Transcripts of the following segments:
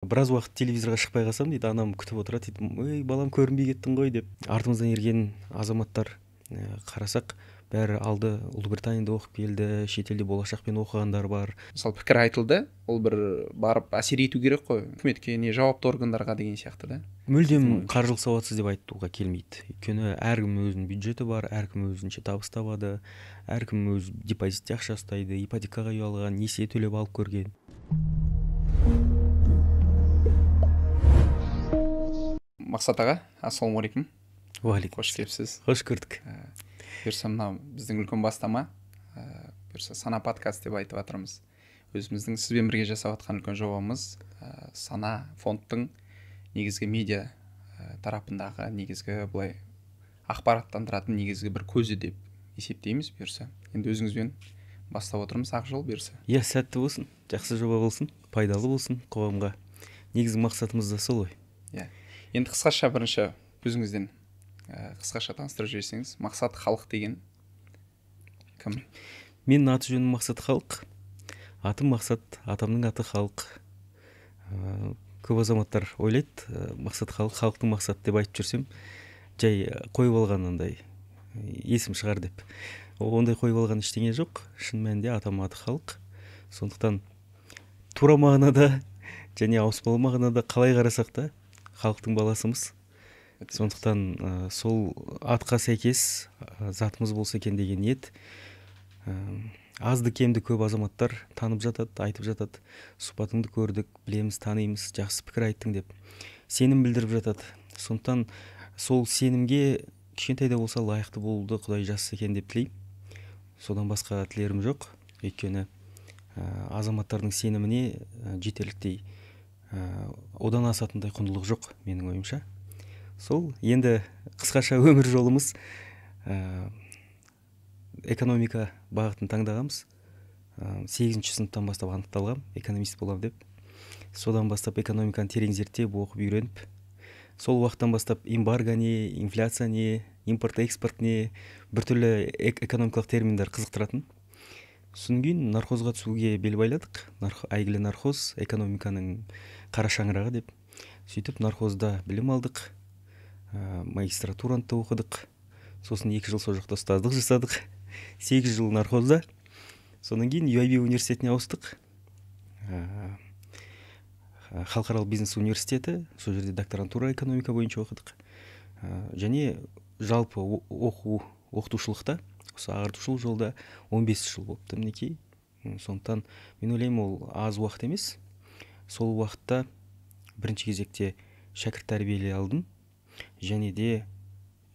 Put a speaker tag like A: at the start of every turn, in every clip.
A: Біраз уақыт телевизорға шықпай қалсам дейді, анам күтіп отырады дейді, ей балам көрінбей кеттің ғой деп. Артымыздан ерген азаматтар қарасақ, бәрі алды Ұлыбританияда оқып келді, шетелде болашақпен оқығандар бар.
B: Мысалы, пікір айтылды, ол бір барып әсер ету керек қой үкіметке, не жауапты органдарға деген сияқты да.
A: Мүлдем қаржылық сауатсыз деп айтуға келмейді. Өйткені әркім өзінің бюджеті бар, әркім өзінше табыс табады, әркім өз депозитте ақша ұстайды, ипотекаға үй алған, несие төлеп алып көрген.
B: Мақсат аға, ассалаумағалейкум.
A: Уағалейкум.
B: Қош келіпсіз.
A: Қош көрдік.
B: Бұйырса мынау біздің үлкен бастама, бұйырса Сана подкаст деп айтып жатырмыз. Өзіміздің сізбен бірге жасап жатқан үлкен жобамыз, Сана фондтың негізгі медиа тарапындағы негізгі былай ақпараттандыратын негізгі бір көзі деп есептейміз бұйырса. Енді өзіңізбен бастап отырмыз, ақ жол бұйырса.
A: Иә, сәтті болсын, жақсы жоба болсын, пайдалы болсын қоғамға. Негізгі мақсатымыз да сол ғой.
B: Иә. Енді қысқаша бірінші өзіңізден қысқаша таныстырып жіберсеңіз, Мақсат Халық деген кім?
A: Менің аты жөнім Мақсат Халық. Атым Мақсат, атамның аты Халық. Көп азаматтар ойлайды, Мақсат Халық, халықтың мақсаты деп айтып жүрсем, жай қойып алған андай есім шығар деп. Ондай қойып алған ештеңе жоқ. Шын мәнінде атам аты Халық. Сондықтан тура мағынада және ауыспалы мағынада қалай қарасақ та халықтың баласымыз. Сондықтан сол атқа сәйкес затымыз болса екен деген ниет. Азды кемді көп азаматтар танып жатады, айтып жатады. Сұхбатыңды көрдік, білеміз, танимыз, жақсы пікір айттың деп сенім білдіріп жатады. Сондықтан сол сенімге кішкентай да болса лайықты болуды Құдай жазса екен деп тілеймін. Содан басқа тілерім жоқ. Өйткені азаматтардың сеніміне жетерліктей одан асатындай құндылық жоқ менің ойымша. Сол енді қысқаша өмір жолымыз, экономика бағытын таңдағанбыз. 8-ші сыныптан бастап анықталғам, экономист болам деп. Содан бастап экономиканы терең зерттеп, оқып үйреніп, сол уақыттан бастап эмбарго не, инфляция не, импорт, экспорт не, біртүрлі экономикалық терминдер қызықтыратын. Содан кейін нархозға түсуге бел байладық. Әйгілі нархоз, экономиканың қара шаңырағы деп. Сөйтіп нархозда білім алдық. Магистратураны да оқыдық. Сосын 2 жыл сол жақта ұстаздық жасадық. 8 жыл нархозда. Содан кейін UIB университетіне ауыстық. Халықаралық бизнес университеті, сол жерде докторантура экономика бойынша оқыдық. Және жалпы оқу, оқытушылықта, осы ағартушылық жолда 15 жыл болыпты мінекей. Сондықтан мен ойлаймын, ол аз уақыт емес. Сол уақытта бірінші кезекте шәкірт тәрбиелей алдым. Және де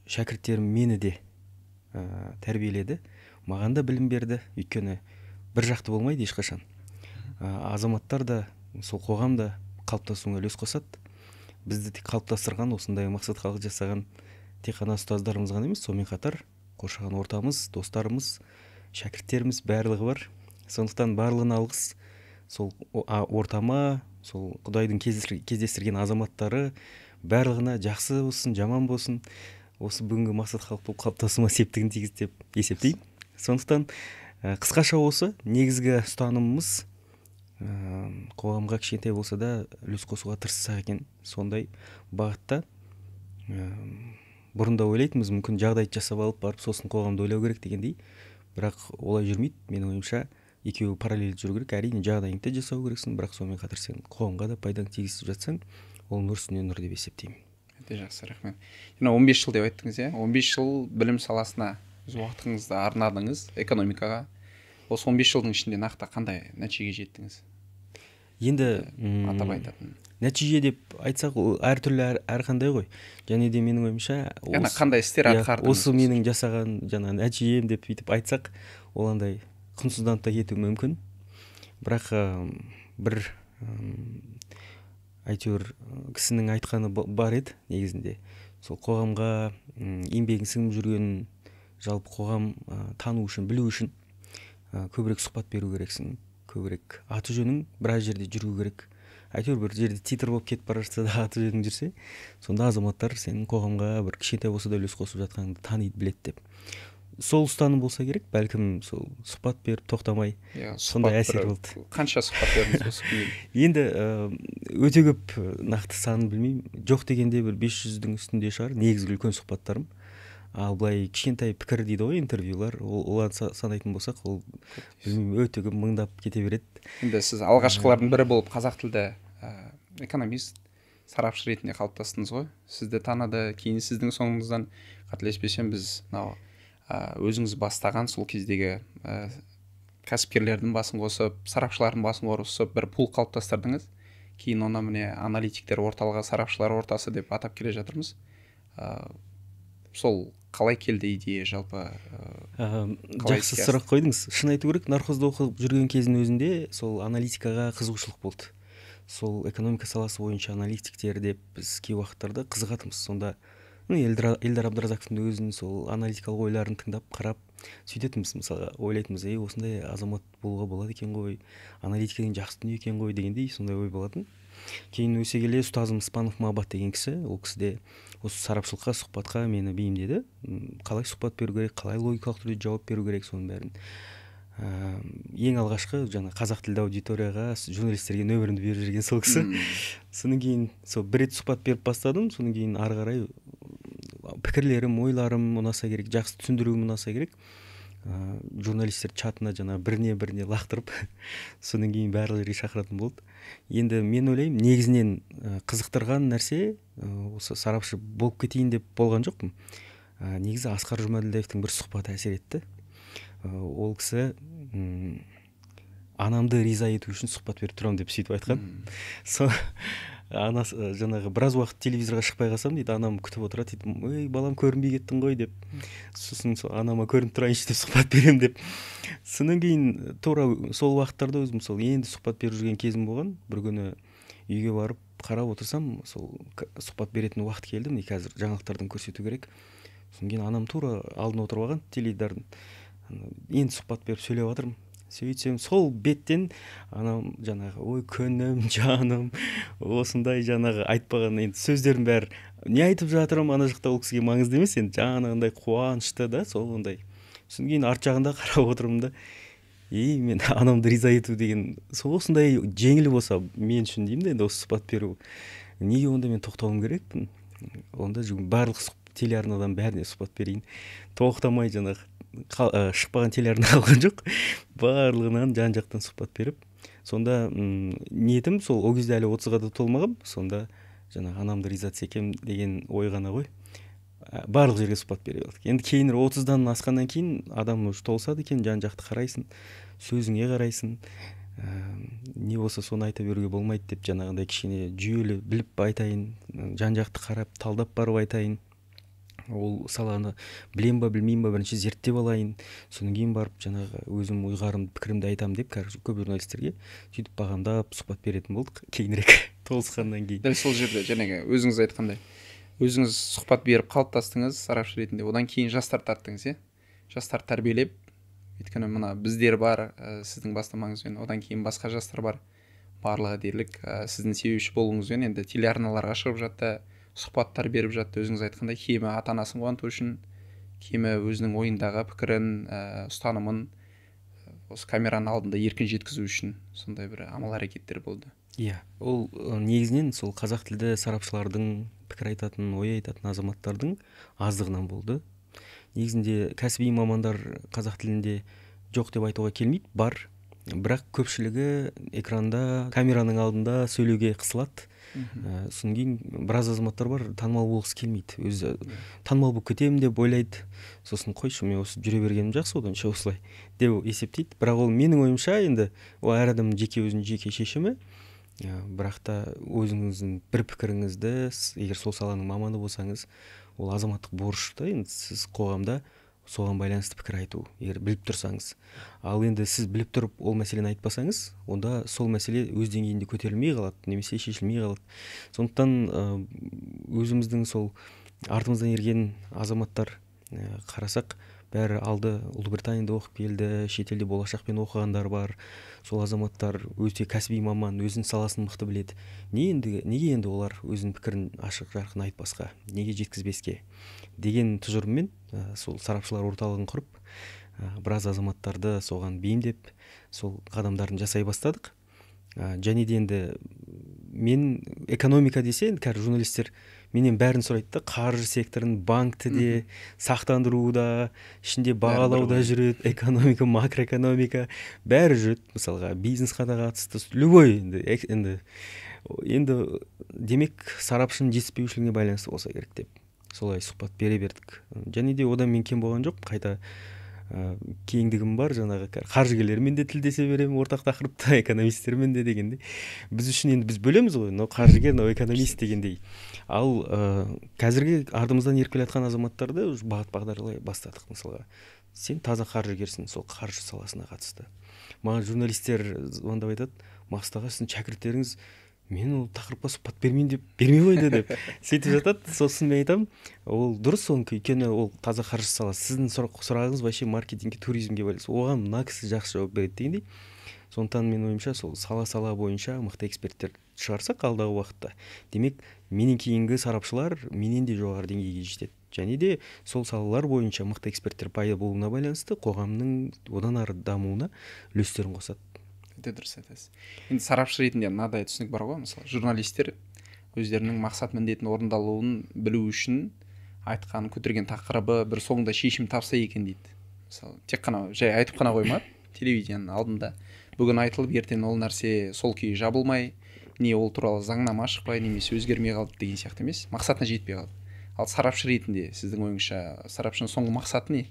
A: шәкірттерім мені де тәрбиеледі, маған да білім берді. Өйткені бір жақты болмайды ешқашан. Азаматтар да, сол қоғам да қалыптасуына үлес қосады. Бізді тек қалыптастырған, осындай Мақсат Халық жасаған тек қана ұстаздарымыз ғана емес, сонымен қатар қоршаған ортамыз, достарымыз, шәкірттеріміз барлығы бар. Сондықтан барлығына алғыс. Сол ортама, сол Құдайдың кездестірген азаматтары барлығына жақсы болсын, жаман болсын, осы бүгінгі Мақсат Халық болып қалыптасуыма септігін тигізді деп есептеймін. Сондықтан қысқаша осы негізгі ұстанымымыз, қоғамға кішкентай болса да үлес қосуға тырыссақ екен. Сондай бағытта бұрында ойлайтынбыз, мүмкін жағдайды жасап алып барып сосын қоғамды ойлау керек дегендей, бірақ олай жүрмейді. Менің ойымша екеуі параллель жүру керек. Әрине жағдайыңды жасау керексің, бірақ сонымен қатар сен қоғамға да пайдаң тигізіп жатсаң, ол нұр үстіне нұр деп есептеймін.
B: Өте жақсы, рахмет. Жаңа 15 жыл деп айттыңыз, иә? 15 жыл білім саласына өз уақытыңызды арнадыңыз, экономикаға. Осы 15 жылдың ішінде нақты қандай нәтижеге жеттіңіз?
A: Енді
B: атап айтатын.
A: Нәтиже деп айтсақ, ол әртүрлі, әрқандай ғой. Және де менің ойымша,
B: яғни қандай істер атқардыңыз?
A: Осы менің жасаған жаңа нәтижем деп бүйтіп айтсақ, ол андай құнсызданып та кетуі мүмкін. Бірақ бір әйтеуір кісінің айтқаны бар еді негізінде. Сол қоғамға еңбегін сіңіп жүрген, жалпы қоғам тану үшін, білу үшін көбірек сұхбат беру керексің, көбірек аты жөнің біраз жерде жүру керек. Әйтеуір бір жерде титр болып кетіп бара жатса да аты жөнің жүрсе, сонда азаматтар сенің қоғамға бір кішкентай болса да үлес қосып жатқаныңды таниды, біледі деп. Сол ұстаным болса керек, бәлкім сол сұхбат беріп тоқтамай, сондай әсер болды.
B: Қанша сұхбат бердіңіз осы күнге?
A: Енді өте көп, нақты санын білмеймін. Жоқ дегенде бір 500-дің үстінде шығар негізгі үлкен сұхбаттарым. Ал былай кішкентай пікір дейді ғой, интервьюлар, оларды санайтын болсақ, ол білмеймін, өте көп, мыңдап кете береді.
B: Енді сіз алғашқылардың бірі болып қазақ тілді экономист, сарапшы ретінде қалыптастыңыз ғой. Сізді таныды, кейін сіздің соңыңыздан, қателеспесем, біз мынау өзіңіз бастаған сол кездегі кәсіпкерлердің басын қосып, сарапшылардың басын қосып бір пул қалыптастырдыңыз. Кейін оны міне аналитиктер орталығы, сарапшылар ортасы деп атап келе жатырмыз. Сол қалай келді идея жалпы?
A: Жақсы сұрақ қойдыңыз. Шын айту керек, нархозда оқып жүрген кездің өзінде сол аналитикаға қызығушылық болды. Сол экономика саласы бойынша аналитиктер деп біз кей уақыттарда қызығатынбыз. Сонда Эльдар Абдразаковтың өзінің сол аналитикалық ойларын тыңдап, қарап сөйтетінбіз. Мысалға ойлайтынбыз, ей, осындай азамат болуға болады екен ғой, аналитика деген жақсы дүние екен ғой дегендей сондай ой болатын. Кейін өсе келе ұстазым Спанов Мабат деген кісі, ол кісі де осы сарапшылыққа, сұхбатқа мені бейімдеді. Қалай сұхбат беру керек, қалай логикалық түрде жауап беру керек, соның бәрін. Ең алғашқы жаңа қазақ тілді аудиторияға, журналистерге нөмірімді беріп жүрген сол кісі. Содан кейін сол бір рет сұхбат беріп бастадым, содан кейін ары қарай пікірлерім, ойларым ұнаса керек, жақсы түсіндіруім ұнаса керек. Журналистер чатына жаңа біріне-біріне лақтырып, содан кейін барлық жерге шақыратын болды. Енді мен ойлаймын, негізінен қызықтырған нәрсе осы сарапшы болып кетейін деп болған жоқпын. Негізі Асқар Жұмаділдаевтың бір сұхбаты әсер етті. Ол кісі анамды риза ету үшін сұхбат беріп тұрамын деп сөйтіп айтқан. Анасы жаңағы біраз уақыт телевизорға шықпай қалсам дейді, анам күтіп отырады дейді, ой балам көрінбей кеттің ғой деп. Сосын сол анама көрініп тұрайыншы деп сұхбат беремін деп. Содан кейін тура сол уақыттарда өзім сол енді сұхбат беріп жүрген кезім болған. Бір күні үйге барып қарап отырсам, сол сұхбат беретін уақыт келді, міне қазір жаңалықтардан көрсету керек. Содан кейін анам тура алдына отырып алған теледидардың, енді сұхбат беріп сөйлеп жатырмын. Сөйтсем сол беттен анам жаңағы ой күнім, жаным, осындай жаңағы айтпаған енді сөздердің бәрі, не айтып жатырмын ана жақта ол кісіге маңызды емес, енді жаңағындай қуанышты да сол ондай. Содан кейін арт жағында қарап отырмын да, ей мен анамды риза ету деген сол осындай жеңіл болса мен үшін деймін да, енді осы сұхбат беру, неге онда мен тоқтауым керекпін? Онда барлық телеарнадан бәріне сұхбат берейін, тоқтамай жаңағы шықпаған телеарна қалған жоқ, барлығынан жан-жақтан сұхбат беріп. Сонда ниетім сол, ол кезде әлі 30-ға да толмағам, сонда жаңағы анамды риза етсе екен деген ой ғана ғой. Барлық жерге сұхбат бере алдық. Енді кейін 30-дан асқаннан кейін адам уже толысады екен, жан-жақты қарайсың, сөзіңе қарайсың, не болса соны айта беруге болмайды деп жаңағындай кішкене жүйелі біліп айтайын, жан-жақты қарап, талдап барып айтайын. Ол саланы білем ба, білмеймін ба, бірінші зерттеп алайын, содан кейін барып жаңағы өзім ұйғарым, пікірімді айтамын деп қазір көп журналистерге сөйтіп бағамдап сұхбат беретін болдық кейінірек толысқаннан кейін.
B: Дәл сол жерде жаңағы өзіңіз айтқандай, өзіңіз сұхбат беріп қалыптастыңыз сарапшы ретінде, одан кейін жастар тарттыңыз, иә? Жастар тәрбиелеп, өйткені мына біздер бар, сіздің бастамаңызбен, одан кейін басқа жастар бар, барлығы дерлік сіздің себепші болуыңызбен енді телеарналарға шығып жатты, сұхбаттар беріп жатты. Өзіңіз айтқандай, кемі ата-анасын қуанту үшін, кемі өзінің ойындағы пікірін, ұстанымын осы камераның алдында еркін жеткізу үшін сондай бір амал әрекеттер болды.
A: Иә, ол негізінен сол қазақ тілді сарапшылардың, пікір айтатын, ой айтатын азаматтардың аздығынан болды. Негізінде кәсіби мамандар қазақ тілінде жоқ деп айтуға келмейді, бар. Бірақ көпшілігі экранда, камераның алдында сөйлеуге қысылады. Содан кейін біраз азаматтар бар, танымал болғысы келмейді. Өзі танымал болып кетемін деп ойлайды. Сосын қойшы, мен осы жүре бергенім жақсы, оданша осылай деп есептейді. Бірақ ол менің ойымша енді ол әр адамның жеке өзінің жеке шешімі. Бірақ та өзіңіздің бір пікіріңізді, егер сол саланың маманы болсаңыз, ол азаматтық борыш та, енді сіз қоғамда соған байланысты пікір айту, егер біліп тұрсаңыз. Ал енді сіз біліп тұрып ол мәселені айтпасаңыз, онда сол мәселе өз деңгейінде көтерілмей қалады, немесе шешілмей қалады. Сондықтан өзіміздің сол артымыздан ерген азаматтар қарасақ, Бәрі алды Ұлыбританияда оқып келді, шетелде болашақпен оқығандар бар. Сол азаматтар өте кәсіби маман, өзінің саласын мықты біледі. Неге енді олар өзінің пікірін ашық жарқын айтпасқа, неге жеткізбеске деген тұжырыммен сол сарапшылар орталығын құрып, біраз азаматтарды соған бейімдеп, сол қадамдарын жасай бастадық. Және де енді мен экономика десе, енді қазір журналистер менен бәрін сұрайды да, қаржы секторын, банкті де, сақтандыруда, ішінде бағалауда жүреді, экономика, макроэкономика, бәрі жүреді. Мысалға, бизнесқа да қатысты, любой енді демек сарапшының жетіспеушілігіне байланысты болса керек деп солай сұхбат бере бердік. Және де одан мен кем болған жоқ, қайта кеңдігім бар, жаңағы қаржыгерлермен де тілдесе беремін, ортақ тақырыпта, экономистермен де дегендей. Біз үшін енді біз бөлеміз ғой, мынау қаржыгер, мынау экономист дегендей. Ал қазіргі артымыздан еріп келе жатқан азаматтарды уже бағыт бағдарлай бастадық. Мысалға, сен таза қаржыгерсің, сол қаржы саласына қатысты. Маған журналистер звондап айтады, Мақсұт аға, сіздің шәкірттеріңіз мен ол тақырыпқа сұхбат бермеймін деп бермей қойды деп сөйтіп жатады. Сосын мен айтамын, ол дұрыс, онікі, өйткені ол таза қаржы саласы. Сіздің сұрағыңыз вообще маркетингке, туризмге байланысты, оған мына кісі жақсы жауап береді дегендей. Сондықтан менің ойымша, сол сала-сала бойынша мықты эксперттер шығарсақ алдағы уақытта, демек менен кейінгі сарапшылар менен де жоғары деңгейге жетеді. Және де сол салалар бойынша мықты эксперттер пайда болуына байланысты қоғамның одан ары дамуына үлестерін қосады.
B: Өте дұрыс айтасыз. Енді сарапшы ретінде мынадай түсінік бар ғой, мысалы, журналистер өздерінің мақсат міндетін орындалуын білу үшін айтқан, көтерген тақырыбы бір соңында шешім тапса екен дейді. Мысалы, тек қана жай айтып қана қоймады, телевидениенің алдында бүгін айтылып, ертең ол нәрсе сол күйі жабылмай, не ол туралы заңнама шықпай, немесе өзгермей қалды деген сияқты емес, мақсатына жетпей қалды. Ал сарапшы ретінде сіздің ойыңызша сарапшының соңғы мақсаты не?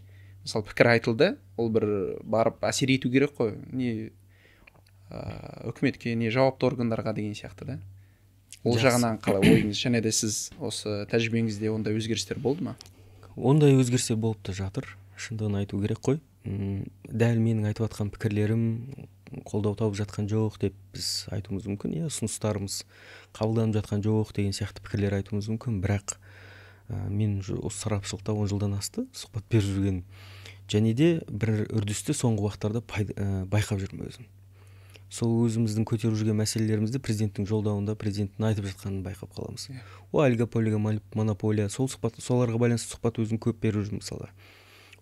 B: Мысалы, пікір айтылды, ол бір барып әсер ету керек қой, не үкіметке, не жауапты органдарға деген сияқты да. Ол жағынан қалай ойыңыз? Және де сіз осы тәжірибеңізде ондай өзгерістер болды ма?
A: Ондай өзгерістер болып та жатыр, шындығын айту керек қой. Дәл менің айтып жатқан пікірлерім қолдау тауып жатқан жоқ деп біз айтуымыз мүмкін, иә, ұсыныстарымыз қабылданып жатқан жоқ деген сияқты пікірлер айтуымыз мүмкін. Бірақ мен осы сарапшылықта 10 жылдан асты сұхбат беріп жүрген, және де бір үрдісті соңғы уақыттарда байқап жүрмін өзім. Сол өзіміздің көтеріп жүрген мәселелерімізді президенттің жолдауында президенттің айтып жатқанын байқап қаламыз. О, олигополия, монополия, сол сұхбат, соларға байланысты сұхбат өзім көп беріп жүрмін мысалға.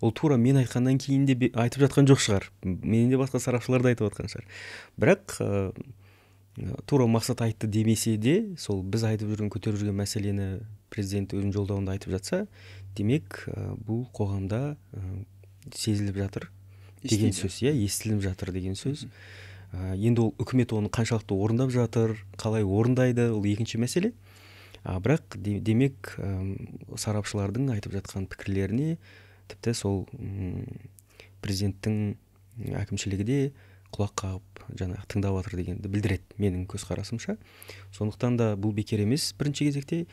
A: Ол тура мен айтқаннан кейін де айтып жатқан жоқ шығар. Менен де басқа сарапшылар да айтып жатқан шығар. Бірақ тура Мақсат айтты демесе де, сол біз айтып жүрген, көтеріп жүрген мәселені президент өзінің жолдауында айтып жатса, демек бұл қоғамда сезіліп жатыр деген сөз, иә, естіліп жатыр деген сөз. Енді ол үкімет оны қаншалықты орындап жатыр, қалай орындайды, ол екінші мәселе. Бірақ демек сарапшылардың айтып жатқан пікірлеріне тіпті сол президенттің әкімшілігі де құлақ қағып, жаңағы тыңдап жатыр дегенді білдіреді менің көзқарасымша. Сондықтан да бұл бекер емес бірінші кезекте.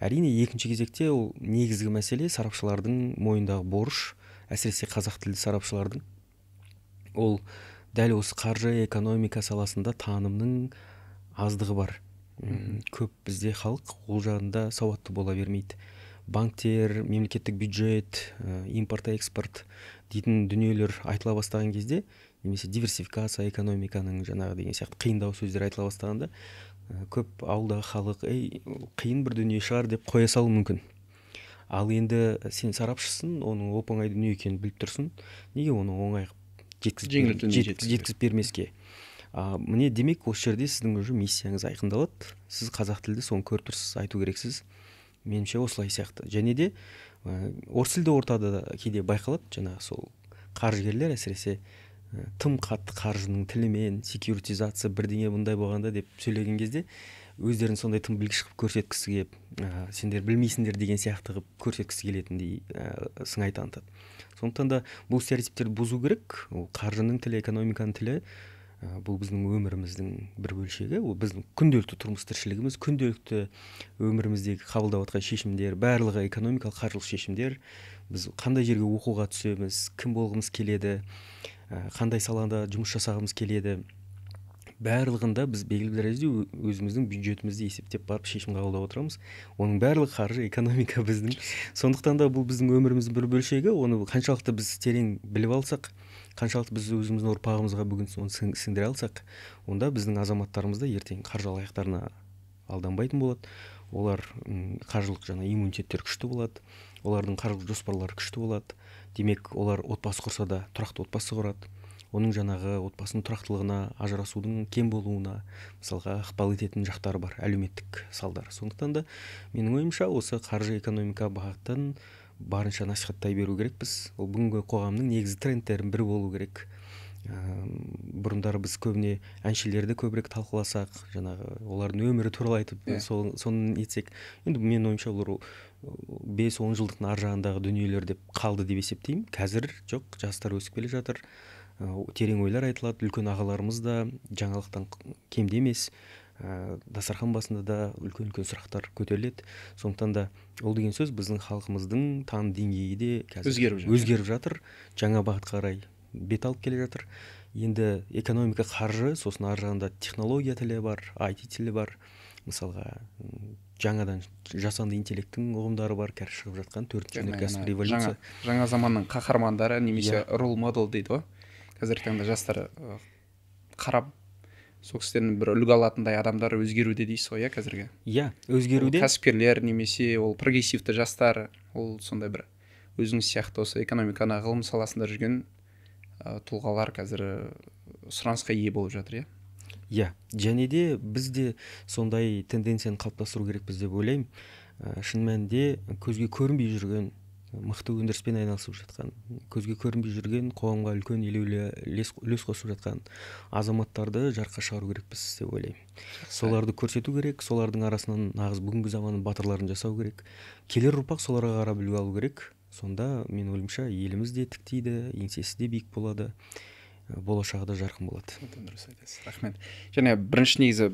A: Әрине, екінші кезекте ол негізгі мәселе сарапшылардың мойнындағы борыш, әсіресе қазақ тілді сарапшылардың. Ол дәл осы қаржы, экономика саласында танымның аздығы бар. Көп бізде халық ол жағында сауатты бола бермейді. Банктер, мемлекеттік бюджет, импорт, экспорт дейтін дүниелер айтыла бастаған кезде, немесе диверсификация экономиканың жаңағы деген сияқты қиындау сөздер айтыла бастағанда, көп ауылдағы халық, ей, қиын бір дүние шығар деп қоя салуы мүмкін. Ал енді сен сарапшысың, оның оп-оңай дүние екенін біліп тұрсың, неге оны оңай жеткізіп бермеске? Міне, демек, осы жерде сіздің уже миссияңыз айқындалады. Сіз қазақ тілді соны көріп тұрсыз, айту керексіз. Меніңше осылай сияқты. Және де орыс тілді ортада да кейде байқалады, жаңағы сол қаржыгерлер әсіресе тым қатты қаржының тілімен секьюритизация бірдеңе бұндай болғанда деп сөйлеген кезде өздерін сондай тым білгіш қылып көрсеткісі келіп, сендер білмейсіңдер деген сияқты қылып көрсеткісі келетіндей сыңай танытады. Сондықтан да бұл стереотиптерді бұзу керек. Ол қаржының тілі, экономиканың тілі, бұл біздің өміріміздің бір бөлшегі, ол біздің күнделікті тұрмыс тіршілігіміз, күнделікті өміріміздегі қабылдап жатқан шешімдер, барлығы экономикалық қаржылық шешімдер. Біз қандай жерге оқуға түсеміз, кім болғымыз келеді, қандай салада жұмыс жасағымыз келеді, Барлығында біз белгілі дәрежеде өзіміздің бюджетімізді есептеп барып шешім қабылдап отырамыз. Оның барлығы қаржы, экономика біздің. Сондықтан да бұл біздің өміріміздің бір бөлшегі. Оны қаншалықты біз терең біліп алсақ, қаншалықты біз өзіміздің ұрпағымызға бүгін соны сіңдіре алсақ, онда біздің азаматтарымыз да ертең қаржы алаяқтарына алданбайтын болады. Олар қаржылық жаңа иммунитеттері күшті болады, олардың қаржылық жоспарлары күшті болады. Демек, олар отбасы құрса да тұрақты отбасы құрады. Оның жаңағы отбасының тұрақтылығына, ажырасудың кем болуына мысалға ықпал ететін жақтары бар, әлеуметтік салдар. Сондықтан да менің ойымша осы қаржы экономика бағытын барынша насихаттай беру керекпіз. Ол бүгінгі қоғамның негізгі трендтерінің бірі болу керек. Бұрындары біз көбіне әншілерді көбірек талқыласақ, жаңағы олардың өмірі туралы айтып, соны нетсек, енді менің ойымша олар 5-10 жылдықтың ар жағындағы дүниелер деп қалды деп есептеймін. Қазір жоқ, жастар өсіп келе жатыр, терең ойлар айтылады, үлкен ағаларымыз да жаңалықтан кемде емес, дастархан басында да үлкен-үлкен сұрақтар көтеріледі. Сондықтан да ол деген сөз біздің халқымыздың таным деңгейі де қазір өзгеріп жатыр, жаңа бағытқа қарай бет алып келе жатыр. Енді экономика, қаржы, сосын ар жағында технология тілі бар, IT тілі бар. Мысалға, жаңадан жасанды интеллекттің ұғымдары бар, қазір шығып жатқан төртінші өнеркәсіп революция.
B: Жаңа заманның қаһармандары немесе role model дейді ғой. Қазіргі таңда жастар қарап сол кісілерден бір үлгі алатындай адамдар өзгеруде дейсіз ғой, иә, қазіргі?
A: Иә, өзгеруде.
B: Кәсіпкерлер немесе ол прогрессивті жастар, ол сондай бір өзіңіз сияқты осы экономиканы, ғылым саласында жүрген тұлғалар қазір сұранысқа ие болып жатыр, иә?
A: Иә, және де біз де сондай тенденцияны қалыптастыру керекпіз деп ойлаймын. Шын мәнінде көзге көрінбей жүрген, мықты өндіріспен айналысып жатқан, көзге көрінбей жүрген, қоғамға үлкен елеулі үлес қосып жатқан азаматтарды жарыққа шығару керекпіз деп ойлаймын. Соларды көрсету керек, солардың арасынан нағыз бүгінгі заманның батырларын жасау керек. Келер ұрпақ соларға қарап үлгі алу керек. Сонда мен ойымша еліміз де тіктейді, еңсесі де биік болады, болашағы да жарқын болады.
B: Өте дұрыс айтасыз, рахмет. Және бірінші негізі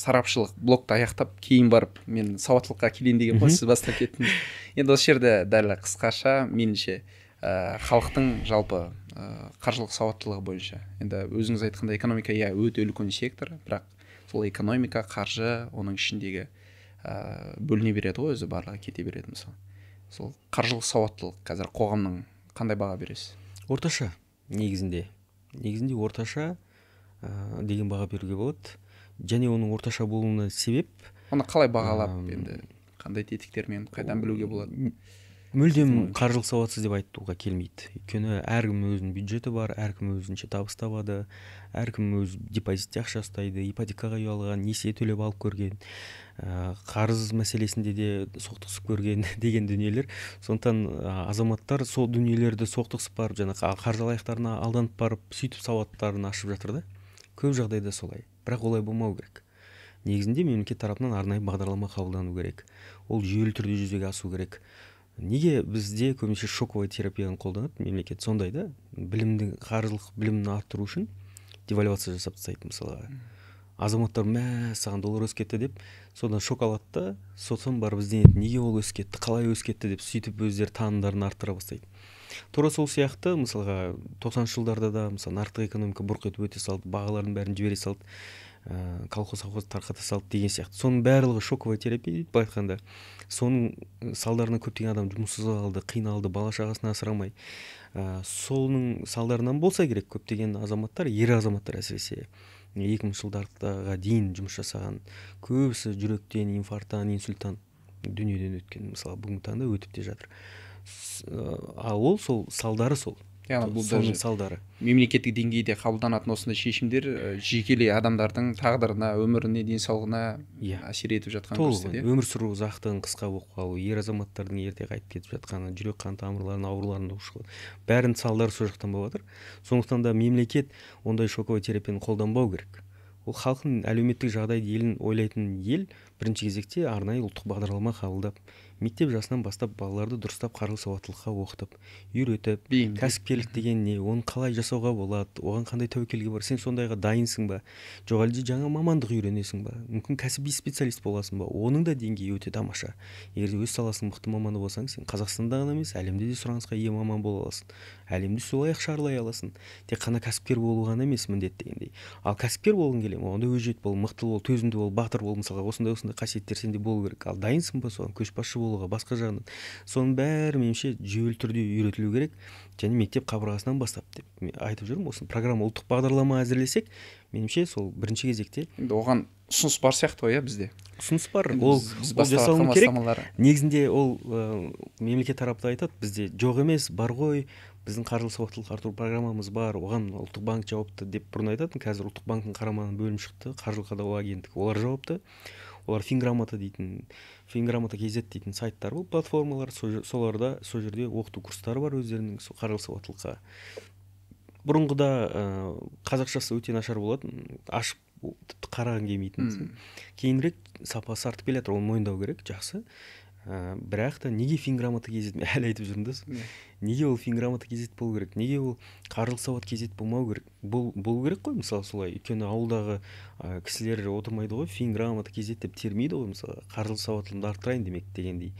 B: сарапшылық блокты аяқтап, кейін барып мен сауаттылыққа келейін деген ғой, сіз бастап кеттіңіз. Енді осы жерде дәл қысқаша меніңше халықтың жалпы қаржылық сауаттылығы бойынша. Енді өзіңіз айтқандай экономика, иә, өте үлкен сектор, бірақ сол экономика, қаржы, оның ішіндегі бөліне береді ғой, өзі барлығы кете береді мысалы. Сол қаржылық сауаттылық қазір қоғамның қандай баға бересіз?
A: Орташа негізінде. Негізінде орташа деген баға беруге болады. Және оның орташа болуына себеп...
B: Оны қалай бағалап енді қандай тетіктермен қайдан білуге болады?
A: Мүлдем қаржылық сауатсыз деп айтуға келмейді. Өйткені әркім өзінің бюджеті бар, әркім өзінше табыс табады, әркім өз депозитте ақша ұстайды, ипотекаға үй алған, несие төлеп алып көрген, қарыз мәселесінде де соқтығысып көрген деген дүниелер. Сондықтан азаматтар сол дүниелерді соқтығысып барып, жаңағы қаржы алаяқтарына алданып барып, сөйтіп сауаттарын ашып жатыр да. Көп жағдайда солай. Бірақ олай болмау керек. Негізінде мемлекет тарапынан арнайы бағдарлама қабылдану керек. Ол жүйелі түрде жүзеге асу керек. Неге бізде көбінесе шоковая терапияны қолданады мемлекет? Сондай да, білімді, қаржылық білімін арттыру үшін девальвация жасап тастайды мысалға. Азаматтар мә, саған доллар өсіп кетті деп, содан шок алады да, сосын барып ізденеді, неге ол өсіп кетті, қалай өсіп кетті деп, сөйтіп өздері танымдарын арттыра бастайды. Тура сол сияқты, мысалға, 90-шы жылдарда да, мысалы, нарықтық экономика бұрқ етіп өте салды, бағалардың бәрін жібере салды, колхоз совхоз тарқата салды деген сияқты. Соның барлығы шоковая терапия дейді былай айтқанда. Соның салдарынан көптеген адам жұмыссыз қалды, қиналды, бала шағасын асырамай. Соның салдарынан болса керек, көптеген азаматтар, ер азаматтар әсіресе 2000 жылдарға дейін жұмыс жасаған, көбісі жүректен, инфаркттан, инсульттан дүниеден өткен, мысалы, бүгінгі таңда өтіп те жатыр. Ал ол сол салдары сол.
B: Яғни бұл даже салдары. Мемлекеттік деңгейде қабылданатын осындай шешімдер жекелей адамдардың тағдырына, өміріне, денсаулығына әсер етіп жатқан көрсетеді.
A: Өмір сүру ұзақтығын қысқа болып қалу, ер азаматтардың ерте қайтып кетіп жатқаны, жүрек қан тамырларының ауруларының ушығуы, бәрінің салдары сол жақтан болып жатыр. Сондықтан да мемлекет ондай шоковая терапияны қолданбау керек. Ол халықтың әлеуметтік жағдайды елін ойлайтын ел Бірінші кезекте арнайы ұлттық бағдарлама қабылдап, мектеп жасынан бастап балаларды дұрыстап қаржылық сауаттылыққа оқытып, үйретіп, кәсіпкерлік деген не, оны қалай жасауға болады, оған қандай тәуекелге бар, сен сондайға дайынсың ба, жоқ әлде жаңа мамандық үйренесің ба, мүмкін кәсіби специалист боласың ба, оның да деңгейі өте тамаша. Егер өз саласының мықты маманы болсаң, сен Қазақстанда ғана емес, әлемде де сұранысқа ие маман бола аласың, әлемді солай ақ шарлай аласың. Тек қана кәсіпкер болу ғана емес міндет дегендей. Ал кәсіпкер болғың келе ме, онда өжет бол, мықты бол, төзімді бол, батыр бол, мысалға осындай осындай қасиеттер сенде болу керек. Ал дайынсың ба соған, көшбасшы болуға, басқа жағынан, соның бәрі меніңше жүйелі түрде үйретілу керек және мектеп қабырғасынан бастап деп мен айтып жүрмін. Осы программа, ұлттық бағдарлама әзірлесек, меніңше сол бірінші кезекте.
B: Енді оған ұсыныс бар сияқты ғой, иә, бізде
A: ұсыныс бар, ол жасалыну керек. Негізінде ол мемлекет тарапы да айтады, бізде жоқ емес, бар ғой, біздің қаржылық сауаттылық арттыру программамыз бар, оған ұлттық банк жауапты деп бұрын айтатын. Қазір ұлттық банктің қарамағынан бөлім шықты, қаржылық қадағалау агенттігі, олар жауапты. Олар Финграмота дейтін, Финграмота kz дейтін сайттар бұл платформалар, соларда сол жерде оқыту курстары бар өздерінің сол қаржылық сауаттылыққа. Бұрынғыда қазақшасы өте нашар болатын, ашып тіпті қарағың келмейтін. Кейінірек сапасы артып келе жатыр, оны мойындау керек, жақсы. Бірақ та неге Финграмота kz, мен әлі айтып жүрмін да, неге ол Финграмота kz болу керек, неге ол қаржылық сауат kz болмау керек, болу керек қой, мысалы солай. Өйткені ауылдағы кісілер отырмайды ғой, Финграмота kz деп термейді ғой, мысалы қаржылық сауаттылығымды арттырайын демек дегендей.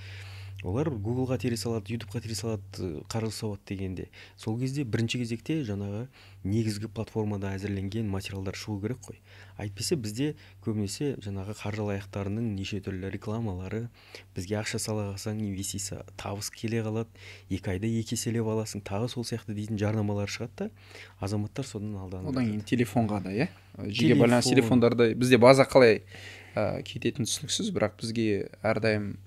A: Олар Гуглға тере салады, Ютубқа тере салады қаржылық сауат дегенде. Сол кезде бірінші кезекте жаңағы негізгі платформада әзірленген материалдар шығу керек қой. Әйтпесе бізде көбінесе жаңағы қаржы алаяқтарының неше түрлі рекламалары, бізге ақша сала қалсаң инвестиция табыс келе қалады, 2 айда 2 еселеп аласың, тағы сол сияқты дейтін жарнамалар шығады да, азаматтар содан алданып.
B: Одан кейін телефонға да, иә? Жеке байланыс телефондарда бізде база қалай кететіні түсініксіз, бірақ бізге әрдайым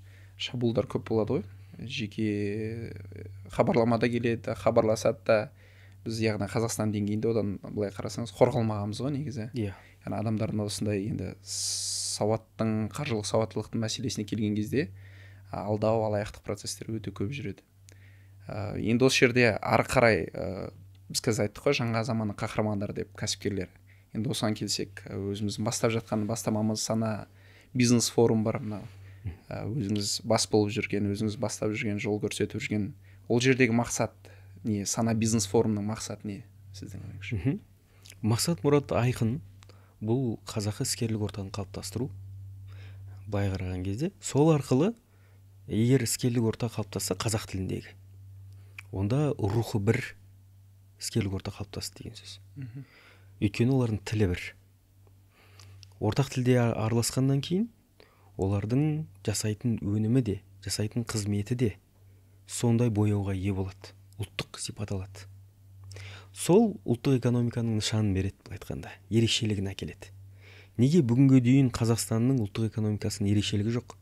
B: шабуылдар көп болады ғой. Жеке хабарламада келеді, хабарласады да. Біз яғни Қазақстан деңгейінде одан былай қарасаңыз қорғалмағанбыз ғой негізі.
A: Иә.
B: Яғни адамдардың осындай енді сауаттың, қаржылық сауаттылықтың мәселесіне келген кезде алдау, алаяқтық процестер өте көп жүреді. Енді осы жерде ары қарай біз қазір айттық қой, жаңа заманның қаһармандары деп кәсіпкерлер. Енді осыған келсек, өзіміздің бастап жатқан бастамамыз Сана бизнес форум бар мынау. Өзіңіз бас болып жүрген, өзіңіз бастап жүрген, жол көрсетіп жүрген. Ол жердегі мақсат не? Сана бизнес форумның мақсаты не сіздің ойыңызша?
A: Мақсат, мұрат айқын. Бұл қазақы іскерлік ортаны қалыптастыру. Былай қараған кезде, сол арқылы егер іскерлік орта қалыптасса қазақ тіліндегі, онда рухы бір іскерлік орта қалыптасты деген сөз. Өйткені олардың тілі бір. Ортақ тілде араласқаннан кейін олардың жасайтын өнімі де, жасайтын қызметі де сондай бояуға ие болады, ұлттық сипат алады. Сол ұлттық экономиканың нышанын береді, былай айтқанда, ерекшелігін әкеледі. Неге бүгінге дейін Қазақстанның ұлттық экономикасының ерекшелігі жоқ?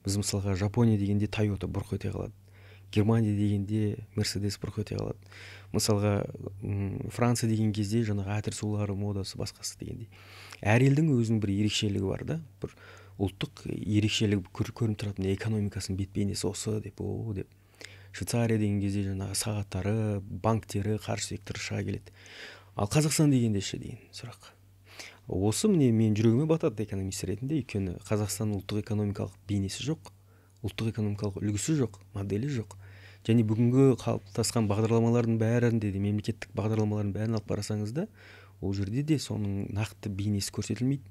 A: Біз мысалға Жапония дегенде Тойота бұрқ ете қалады, Германия дегенде Мерседес бұрқ ете қалады. Мысалға Франция деген кезде жаңағы әтір сулары, модасы, басқасы дегендей. Әр елдің өзінің бір ерекшелігі бар да, бір ұлттық ерекшелігі көрініп тұратын, экономикасының бет бейнесі осы деп, о деп. Швейцария деген кезде жаңағы сағаттары, банктері, қаржы секторы шыға келеді. Ал Қазақстан дегенде ше деген сұрақ. Осы міне мен жүрегіме батады экономист ретінде, өйткені Қазақстанның ұлттық экономикалық бейнесі жоқ, ұлттық экономикалық үлгісі жоқ, моделі жоқ. Және бүгінгі қалыптасқан бағдарламалардың бәрінде де, мемлекеттік бағдарламалардың бәрін алып қарасаңыз да, ол жерде де соның нақты бейнесі көрсетілмейді.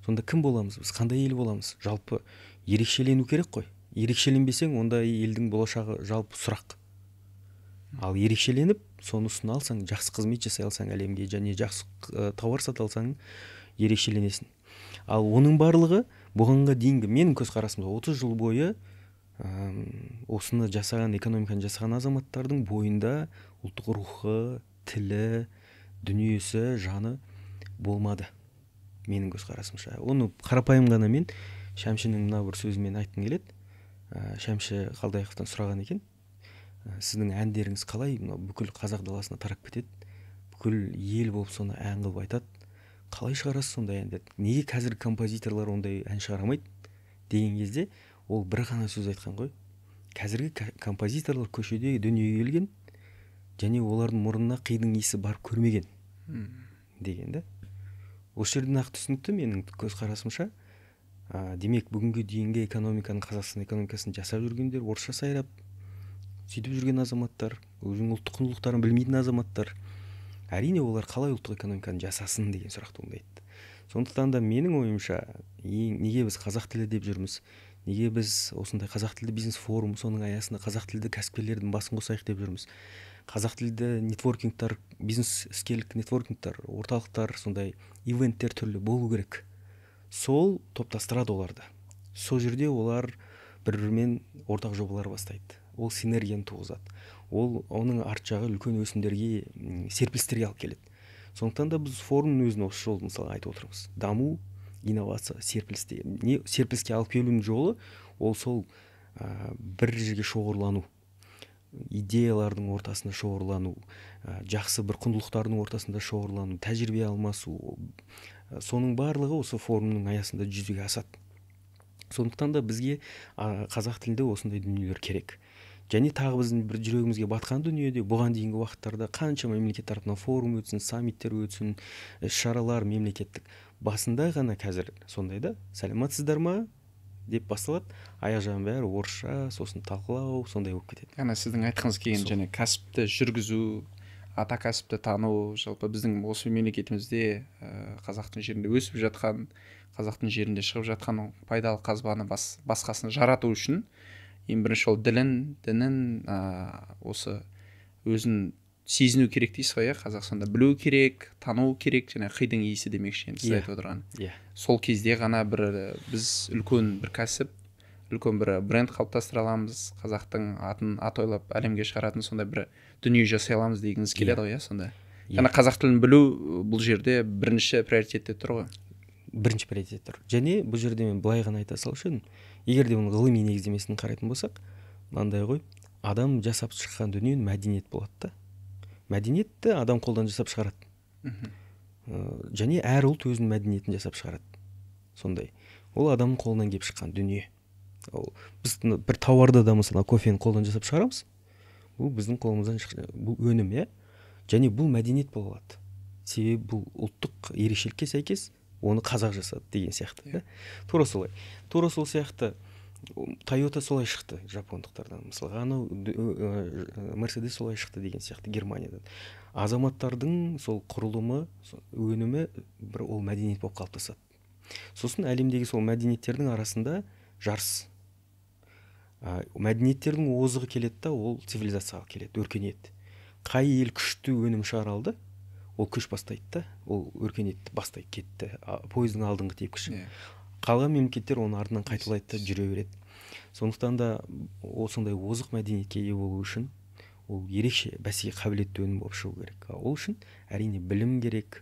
A: Сонда кім боламыз біз, қандай ел боламыз? Жалпы ерекшелену керек қой. Ерекшеленбесең, онда елдің болашағы жалпы сұрақ. Ал ерекшеленіп, соны ұсына алсаң, жақсы қызмет жасай алсаң әлемге және жақсы тауар сата алсаң, ерекшеленесің. Ал оның барлығы бұғанға дейінгі менің көзқарасымда 30 жыл бойы осыны жасаған, экономиканы жасаған азаматтардың бойында ұлттық рухы, тілі, дүниесі, жаны болмады. Менің көзқарасымша. Оны қарапайым ғана мен Шәмшінің мына бір сөзімен айтқым келеді. Шәмші Қалдаяқовтан сұраған екен, сіздің әндеріңіз қалай мынау бүкіл қазақ даласына тарап кетеді, бүкіл ел болып соны ән қылып айтады, қалай шығарасыз сондай әндерді, неге қазір композиторлар ондай ән шығарамайды деген кезде ол бір ғана сөз айтқан ғой: қазіргі композиторлар көшеде дүниеге келген және олардың мұрнына қидың иісі барып көрмеген деген да. Осы жерде нақты түсінікті менің көзқарасымша, Демек, бүгінгі дейінгі экономиканы, Қазақстан экономикасын жасап жүргендер орысша сайрап сөйтіп жүрген азаматтар, өзінің ұлттық құндылықтарын білмейтін азаматтар. Әрине, олар қалай ұлттық экономиканы жасасын деген сұрақ туындайды. Сондықтан да менің ойымша, неге біз қазақ тілі деп жүрміз, неге біз осындай қазақ тілді бизнес форум, соның аясында қазақ тілді кәсіпкерлердің басын қосайық деп жүрміз, қазақ тілді нетворкингтар, бизнес іскерлік нетворкингтар, орталықтар, сондай ивенттер түрлі болу керек. Сол топтастырады оларды. Сол жерде олар бір-бірімен ортақ жобалар бастайды. Ол синергияны туғызады. Ол оның арт жағы үлкен өсімдерге, серпілістерге алып келеді. Сондықтан да біз форумның өзін осы жолы мысалы айтып отырмыз. Даму, инновация, серпіліс деген. Не серпіліске алып келудің жолы ол сол бір жерге шоғырлану, идеялардың ортасында шоғырлану, жақсы бір құндылықтардың ортасында шоғырлану, тәжірибе алмасу. Соның барлығы осы форумның аясында жүзеге асады. Сондықтан да бізге қазақ тілінде осындай дүниелер керек. Және тағы біздің бір жүрегімізге батқан дүниеде бұған дейінгі уақыттарда қанша мемлекет тарапынан форум өтсін, саммиттер өтсін, іс-шаралар мемлекеттік. Басында ғана қазір сондай да, сәлеметсіздер ма деп басталады, аяқ жағының бәрі орысша, сосын талқылау, сондай болып кетеді.
B: Яғни сіздің айтқыңыз келген және кәсіпті жүргізу, ата кәсіпті тану, жалпы біздің осы мемлекетімізде қазақтың жерінде өсіп жатқан, қазақтың жерінде шығып жатқан пайдалы қазбаны басқасын жарату үшін ең бірінші ол ділін, дінін, осы өзін сезіну керек дейсіз ғой, иә? Қазақстанда білу керек, тану керек, және қидың иісі демекші енді сіз айтып отырған. Сол кезде ғана бір біз үлкен бір кәсіп, үлкен бір бренд қалыптастыра аламыз, қазақтың атын атойлап әлемге шығаратын сондай бір дүние жасай аламыз дегіңіз келеді ғой, иә, сонда. Яғни қазақ тілін білу бұл жерде бірінші приоритетте тұр ғой.
A: Бірінші приоритет тұр. Және бұл жерде мен былай ғана айта салушы едім. Егер де оның ғылыми негіздемесін қарайтын болсақ, мынандай ғой, адам жасап шыққан дүние мәдениет болады да. Мәдениетті адам қолдан жасап шығарады. Және әр ұлт өзінің мәдениетін жасап шығарады. Сондай. Ол адамның қолынан келіп шыққан дүние. Ол біз бір тауарды да, мысалы, кофені қолдан жасап шығарамыз. Бұл біздің қолымыздан шыққан, бұл өнім, иә? Және бұл мәдениет бола алады. Себебі бұл ұлттық ерекшелікке сәйкес оны қазақ жасады деген сияқты, да? Тура солай. Тура сол сияқты Тойота солай шықты жапондықтардан. Мысалға, анау Мерседес солай шықты деген сияқты Германиядан. Азаматтардың сол құрылымы, өнімі бір ол мәдениет болып қалыптасады. Сосын әлемдегі сол мәдениеттердің арасында жарыс. Мәдениеттердің озығы келеді да, ол цивилизацияға келеді, өркениет. Қай ел күшті өнім шығара алды, ол күш бастайды да, ол өркениетті бастай кетті. Пойыздың алдыңғы тепкіші. Қалған мемлекеттер оның артынан қайталайды да жүре береді. Сондықтан да осындай озық мәдениетке ие болу үшін ол ерекше бәсекеге қабілетті өнім болып шығу керек. Ол үшін әрине білім керек.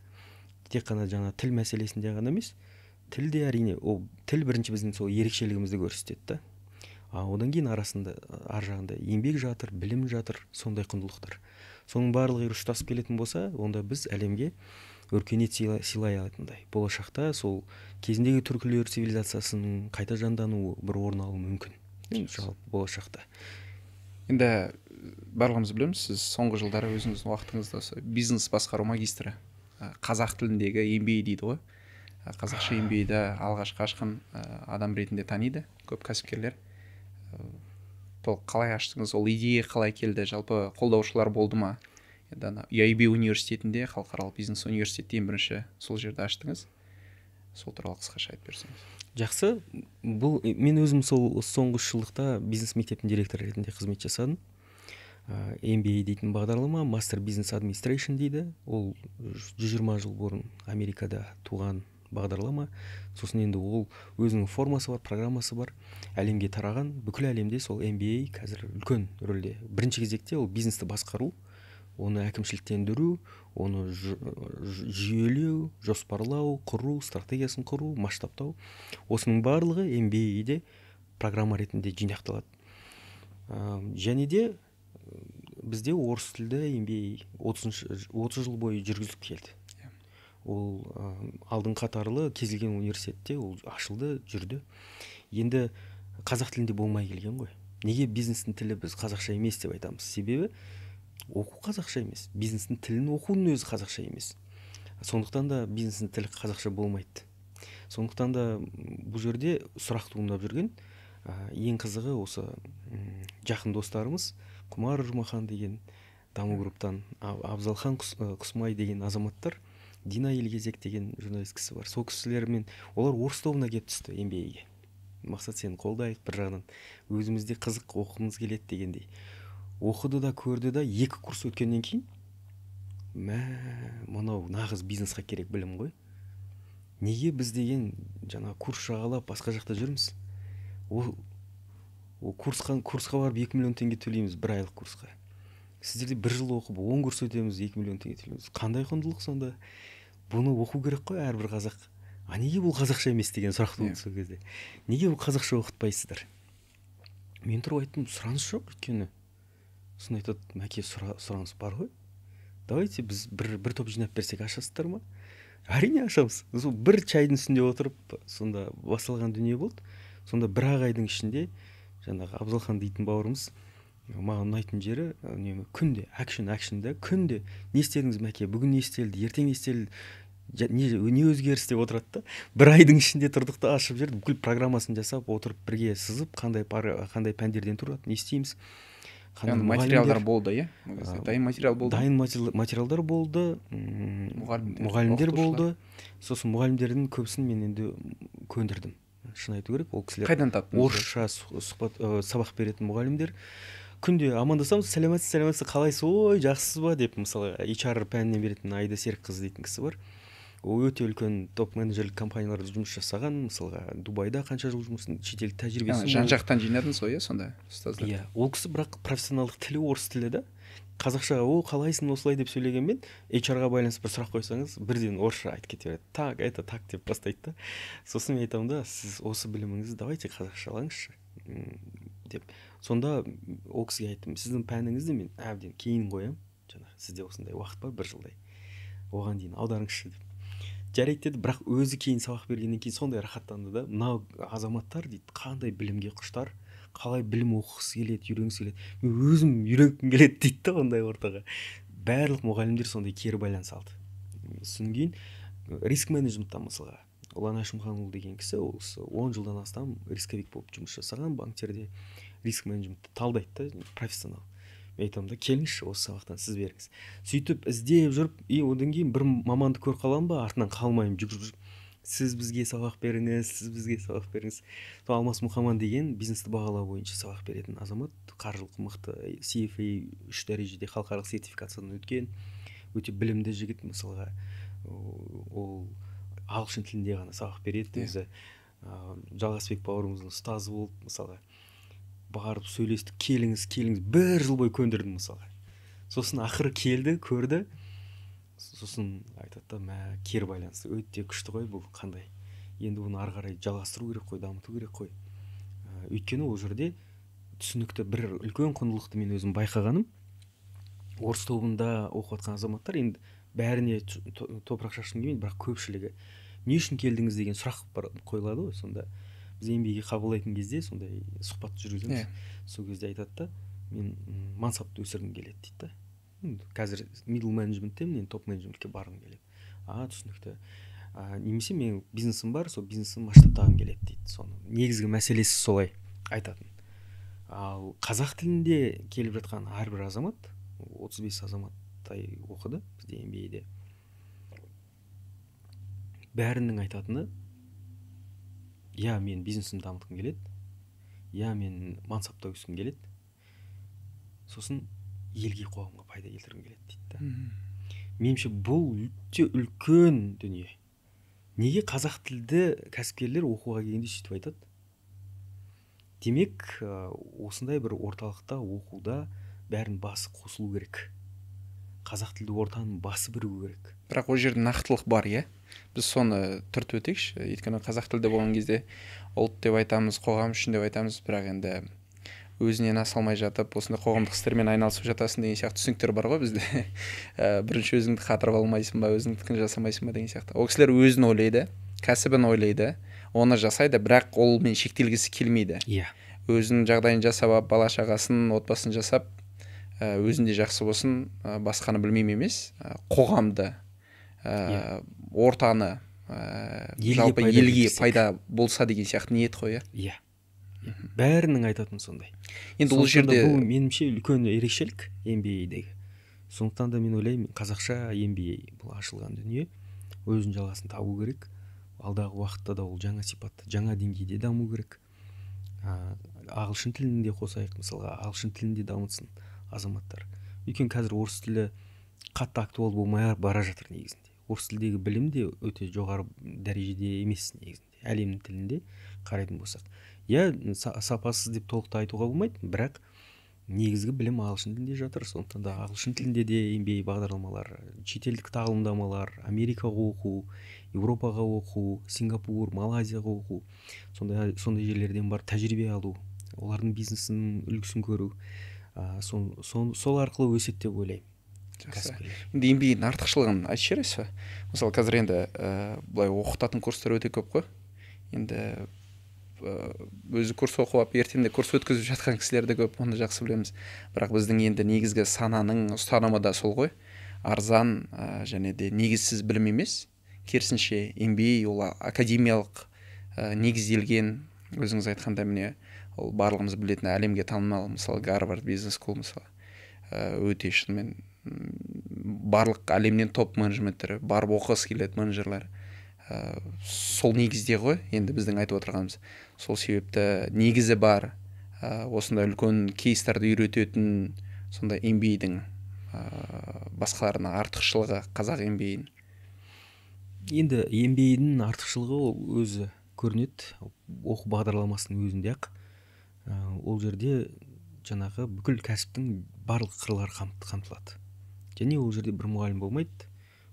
A: Тек қана жаңа тіл мәселесінде ғана емес, тіл де әрине, ол тіл бірінші біздің сол ерекшелігімізді көрсетеді да. Одан кейін арасында, ар жағында еңбек жатыр, білім жатыр, сондай құндылықтар. Соның барлығы ұштасып келетін болса, онда біз әлемге өркениет сыйлай алатындай. Болашақта сол кезіндегі түркілер цивилизациясының қайта жандануы бір орын алуы мүмкін. Жалпы болашақта.
B: Енді барлығымыз білеміз, сіз соңғы жылдары өзіңіздің уақытыңызда осы бизнес басқару магистрі, қазақ тіліндегі MBA дейді ғой. Қазақша MBA-ді алғашқы ашқан адам ретінде таниды көп кәсіпкерлер. Бұл қалай аштыңыз, ол идея қалай келді, жалпы қолдаушылар болды ма? Енді ана UIB университетінде, халықаралық бизнес университетте ең бірінші сол жерде аштыңыз. Сол туралы қысқаша айтып берсеңіз.
A: Жақсы. Бұл мен өзім сол соңғы үш жылдықта бизнес мектептің директоры ретінде қызмет жасадым. MBA дейтін бағдарлама, Master Business Administration дейді. Ол 120 жыл бұрын Америкада туған бағдарлама. Сосын енді ол өзінің формасы бар, программасы бар, әлемге тараған. Бүкіл әлемде сол MBA қазір үлкен рөлде. Бірінші кезекте ол бизнесті басқару, оны әкімшіліктендіру, оны жүйелеу, жоспарлау, құру, стратегиясын құру, масштабтау. Осының барлығы MBA-де программа ретінде жинақталады. Және де бізде орыс тілді MBA 30 жыл бойы жүргізіліп келді. Ол алдын қатарлы кез келген университетте ол ашылды, жүрді. Енді қазақ тілінде болмай келген ғой. Неге бизнестің тілі біз қазақша емес деп айтамыз? Себебі оқу қазақша емес, бизнестің тілін оқудың өзі қазақша емес. Сондықтан да бизнестің тілі қазақша болмайды. Сондықтан да бұл жерде сұрақ туындап жүрген. Ең қызығы осы жақын достарымыз Құмар Жұмахан деген Даму Групптан, Абзалхан Құсмай деген азаматтар, Дина Елгезек деген журналист кісі бар. Сол кісілермен олар орыс тобына келіп түсті MBA-ге. Мақсат, сені қолдайық, бір жағынан өзімізде қызық, оқығымыз келеді дегендей. Оқыды да, көрді да, 2 курс өткеннен кейін, мә, мынау нағыз бизнесқа керек білім ғой. Неге біз деген жаңа курс жағалап басқа жақта жүрміз? Ол курсқа барып 2 миллион теңге төлейміз бір айлық курсқа. Сіздерде бір жыл оқып 10 курс өтеміз, 2 миллион теңге төлейміз. Қандай құндылық сонда? Бұны оқу керек қой әрбір қазақ. А неге бұл қазақша емес деген сұрақ туды сол кезде. Неге бұл қазақша оқытпайсыздар? Мен тұрып айттым, сұраныс жоқ өйткені. Сосын айтады, Мәке, сұраныс бар ғой. Давайте біз бір топ жинап берсек ашасыздар ма? Әрине ашамыз. Сол бір чайдың үстінде отырып, сонда басталған дүние болды. Сонда бір ақ айдың ішінде жаңағы Абзалхан дейтін бауырымыз, маған ұнайтын жері, үнемі күнде акшн да, күнде не істедіңіз Мәке, бүгін не істелді, ертең не істелді, не өзгеріс деп отырады да. Бір айдың ішінде тұрдық та ашып жіберді, бүкіл программасын жасап отырып бірге сызып, қандай пәндерден тұрады, не істейміз.
B: Қандай материалдар болды, иә? Дайын материал болды.
A: Дайын материалдар болды, мұғалімдер болды. Сосын мұғалімдердің көбісін мен енді көндірдім. Шын айту керек, ол кісілер
B: қайдан таптыңыз?
A: Орысша сұхбат, сабақ беретін мұғалімдер. Күнде амандасамыз, сәлеметсіз, сәлеметсіз, қалайсыз, ой, жақсысыз ба деп, мысалы, HR пәнінен беретін Айда Серікқызы дейтін кісі бар. Ол өте үлкен топ-менеджерлік компанияларда жұмыс жасаған, мысалға, Дубайда қанша жыл жұмыс, шетел тәжірибесі.
B: Жан-жақтан жинадыңыз ғой, иә, сонда ұстаздар?
A: Иә, ол кісі бірақ профессионалдық тілі орыс тілі да. Қазақша, о, қалайсың осылай деп сөйлегенмен, HR-ға байланысты бір сұрақ қойсаңыз, бірден орысша айтып кете береді. Так, это так деп бастайды да. Сосын мен айтамын да, сіз осы біліміңізді давайте қазақшалаңызшы деп. Сонда ол кісіге айттым, сіздің пәніңізді мен әбден кейін қоямын. Жаңағы сізде осындай уақыт бар, бір жылдай. Оған дейін аударыңызшы деп. Жарайды деді, бірақ өзі кейін сабақ бергеннен кейін сондай рахаттанды да. Мынау азаматтар дейді, қандай білімге құштар, қалай білім оқығысы келеді, үйренгісі келеді. Мен өзім үйренгім келеді дейді да ондай ортаға. Барлық мұғалімдер сондай кері байланыс алды. Содан кейін риск менеджменттен мысалға Ұлан Әшімханұлы деген кісі, ол 10 жылдан астам рисковик болып жұмыс жасаған, банктерде риск менеджментті талдайды да, профессионал. Мен айтамын да, келіңізші, осы сабақтан сіз беріңіз. Сөйтіп іздеп жүріп, и одан кейін бір маманды көріп қаламын ба, артынан қалмаймын, жүгіріп жүріп, сіз бізге сабақ беріңіз, сіз бізге сабақ беріңіз. Сол Алмас Мұхаман деген бизнесті бағалау бойынша сабақ беретін азамат, қаржылық мықты, CFA 3 дәрежеде халықаралық сертификациядан өткен, өте білімді жігіт, мысалға, ол ағылшын тілінде ғана сабақ береді өзі. Жалғасбек бауырымыздың ұстазы болып, мысалға, барып сөйлестік, келіңіз, келіңіз, бір жыл бойы көндірдім мысалға. Сосын ақыры келді, көрді. Сосын айтады да, мә, кері байланысы өте күшті ғой бұл, қандай. Енді бұны ары қарай жалғастыру керек қой, дамыту керек қой. Өйткені ол жерде түсінікті бір үлкен құндылықты мен өзім байқағаным, орыс тобында оқып жатқан азаматтар енді бәріне топырақ шашқым келмейді, бірақ көпшілігі не үшін келдіңіз деген сұрақ қойылады ғой. Сонда біз MBA-ге қабылдайтын кезде сондай сұхбат жүргіземіз. Сол кезде айтады да, мен мансапты өсіргім келеді дейді да. Қазір middle management'тен мен топ менеджментке барғым келеді. А, түсінікті. Немесе мен бизнесім бар, сол бизнесім масштабтағым келеді дейді. Соны негізгі мәселесі солай айтатын. Ал қазақ тілінде келіп жатқан әрбір азамат, 35 азаматтай оқыды бізде MBA-де. Бәрінің айтатыны, я, мен бизнесімді дамытқым келеді, я, мен мансапта өскім келеді, сосын елге, қоғамға пайда келтіргім келеді дейді да. Меніңше бұл өте үлкен дүние. Неге қазақ тілді кәсіпкерлер оқуға келгенде сөйтіп айтады? Демек, осындай бір орталықта оқуда бәрінің басы қосылу керек. Қазақ тілді ортаның басы бірігу керек.
B: Бірақ ол жерде нақтылық бар, иә? Біз соны түртіп өтейікші. Өйткені қазақ тілді болған кезде ұлт деп айтамыз, қоғам үшін деп айтамыз, бірақ енді өзінен аса алмай жатып, осындай қоғамдық істермен айналысып жатасың деген сияқты түсініктер бар ғой бізде. Бірінші өзіңді қатырып алмайсың ба, өзіңдікін жасамайсың ба деген сияқты. Ол кісілер өзін ойлайды, кәсібін ойлайды, оны жасайды, бірақ олмен шектелгісі келмейді.
A: Иә.
B: Өзінің жағдайын жасап, бала шағасын, отбасын жасап, өзінде жақсы болсын, басқаны білмеймін емес, қоғамды, ортаны Жалпы елге пайда болса деген сияқты ниет қой, иә?
A: Иә. Бәрінің айтатыны сондай.
B: Енді ол жерде
A: бұл меніңше үлкен ерекшелік MBA-дегі. Сондықтан да мен ойлаймын, қазақша MBA бұл ашылған дүние, өзінің жалғасын табу керек. Алдағы уақытта да ол жаңа сипатта, жаңа деңгейде даму керек. Ағылшын тілін де қосайық, мысалға, ағылшын тілін де дамытсын азаматтар. Өйткені қазір орыс тілі қатты актуалды болмай бара жатыр негізінде. Орыс тілдегі білім де өте жоғары дәрежеде емес негізінде, әлемнің тілінде қарайтын болсақ. Иә, сапасыз деп толықтай айтуға болмайды, бірақ негізгі білім ағылшын тілінде жатыр. Сондықтан да ағылшын тілінде де MBA бағдарламалар, шетелдік тағылымдамалар, Америкаға оқу, Еуропаға оқу, Сингапур, Малайзияға оқу, сондай жерлерден бар тәжірибе алу, олардың бизнесінің үлгісін көру, сол арқылы өседі деп ойлаймын.
B: Жақсы. Енді MBA-дің артықшылығын айтып жібересіз бе? Мысалы, қазір енді былай оқытатын курстар өте көп қой. Енді өзі курс оқып алып, ертең де курс өткізіп жатқан кісілер де көп, оны жақсы білеміз. Бірақ біздің енді негізгі сананың ұстанымы да сол ғой. Арзан және де негізсіз білім емес. Керісінше MBA ол академиялық негізделген, өзіңіз айтқандай, міне, ол барлығымыз білетін әлемге танымал, мысалы, Гарвард Бизнес Скул, мысалы, өте шынымен барлық әлемнен топ менеджменттері барып оқығысы келеді, менеджерлер. Сол негізде ғой енді біздің айтып отырғанымыз. Сол себепті негізі бар, осындай үлкен кейстарды үйрететін сондай MBA-дің басқаларына артықшылығы қазақ MBA-ның.
A: Енді MBA-дің артықшылығы ол өзі көрінеді оқу бағдарламасының өзінде ақ. Ол жерде жаңағы бүкіл кәсіптің барлық қырлары қамтылады. Және ол жерде бір мұғалім болмайды,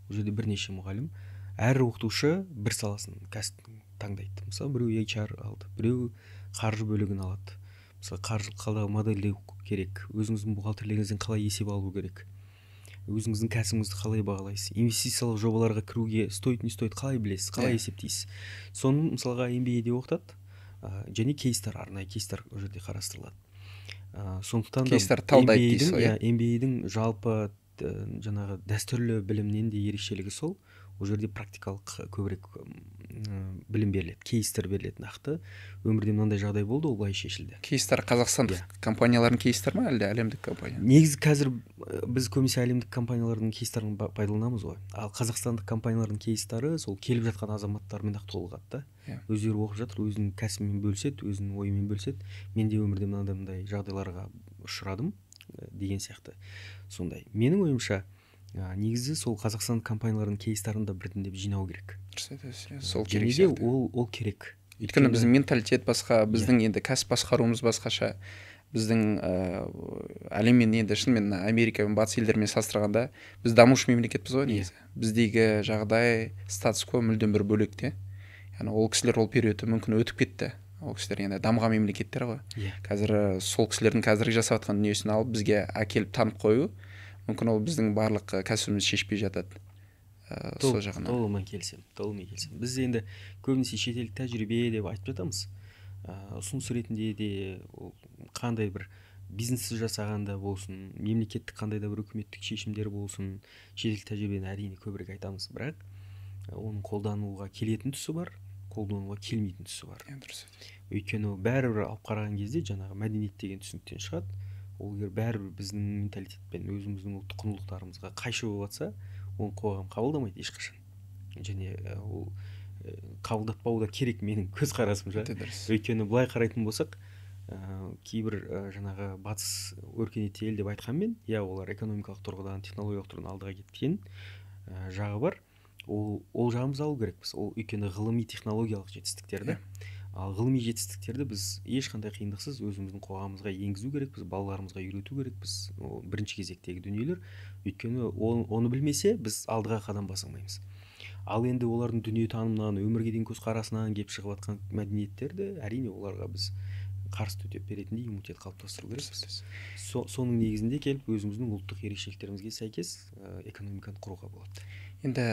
A: ол жерде бірнеше мұғалім. Әр оқытушы бір саласын, кәсіптің таңдайды. Мысалы, біреу HR алды, біреу қаржы бөлігін алады. Мысалы, қаржы қалай модельдеу керек, өзіңіздің бухгалтерлігіңізден қалай есеп алу керек, өзіңіздің кәсібіңізді қалай бағалайсыз, инвестициялық жобаларға кіруге стоит, не стоит, қалай білесіз, қалай есептейсіз. Соны мысалға MBA-де оқытады, және кейстер, арнайы кейстер ол жерде қарастырылады. Сондықтан да
B: кейстер талдайды дейсіз ғой,
A: иә, MBA-дің жалпы жаңағы дәстүрлі білімнен де ерекшелігі сол, ол жерде практикалық көбірек білім беріледі, кейстер беріледі нақты. Өмірде мынандай жағдай болды, ол былай шешілді.
B: Кейстер қазақстандық компаниялардың кейстер ма, әлде әлемдік компания?
A: Негізі қазір біз көбінесе әлемдік компаниялардың кейстерін пайдаланамыз ғой. Ал қазақстандық компаниялардың кейстері сол келіп жатқан азаматтармен ақ толығады да. Өздері оқып жатыр, өзінің кәсібімен бөліседі, өзінің ойымен бөліседі. Мен де өмірде мынандай жағдайларға ұшырадым деген сияқты. Сондай. Менің ойымша, негізі сол Қазақстан компанияларының кейстарын да біртіндеп жинау керек.
B: Дұрыс айтасыз, сол керек сияқты.
A: Ол керек.
B: Өйткені біздің менталитет басқа, біздің енді кәсіп басқаруымыз басқаша. Біздің әлеммен енді шынымен Америка мен Батыс елдерімен салыстырғанда біз дамушы мемлекетпіз ғой негізі. Біздегі жағдай статус-кво мүлдем бір бөлек те. Яғни ол кісілер ол периодты мүмкін өтіп кетті. Ол кісілер енді дамыған мемлекеттер ғой. Қазір сол кісілердің қазіргі жасап жатқан дүниесін алып бізге әкеліп танып қою, мүмкін ол біздің барлық кәсібімізді шешпей жатады. Сол жағынан.
A: Толығымен келісемін, толығымен келісемін. Біз енді көбінесе шетелдік тәжірибе деп айтып жатамыз. Ұсыныс ретінде де ол қандай бір бизнес жасағанда болсын, мемлекеттік қандай да бір үкіметтік шешімдер болсын, шетелдік тәжірибені әрине көбірек айтамыз, бірақ оның қолдануға келетін тұсы бар, қолдануға келмейтін тұсы бар.
B: Дұрыс.
A: Өйткені бәрібір алып қараған кезде жаңағы мәдениет деген түсініктен шығады. Ол егер бәрібір біздің менталитетпен, өзіміздің ұлттық құндылықтарымызға қайшы болып жатса, оны қоғам қабылдамайды ешқашан. Және ол қабылдатпау да керек менің көзқарасымша. Өйткені былай қарайтын болсақ, кейбір жаңағы батыс өркениетті ел деп айтқанмен, иә, олар экономикалық тұрғыдан, технологиялық тұрғыдан алдыға кеткен жағы бар. Ол жағымызды алу керекпіз. Ол өйткені ғылыми технологиялық жетістіктерді. Ал ғылыми жетістіктерді біз ешқандай қиындықсыз өзіміздің қоғамымызға енгізу керекпіз, балаларымызға үйрету керекпіз. Ол бірінші кезектегі дүниелер. Өйткені оны білмесе, біз алдыға қадам баса алмаймыз. Ал енді олардың дүниетанымынан, өмірге деген көзқарасынан келіп шығып жатқан мәдениеттерді, әрине оларға біз қарсы төтеп беретіндей иммунитет қалыптастыру керекпіз. Соның негізінде келіп өзіміздің ұлттық ерекшеліктерімізге сәйкес экономиканы құруға болады.
B: Енді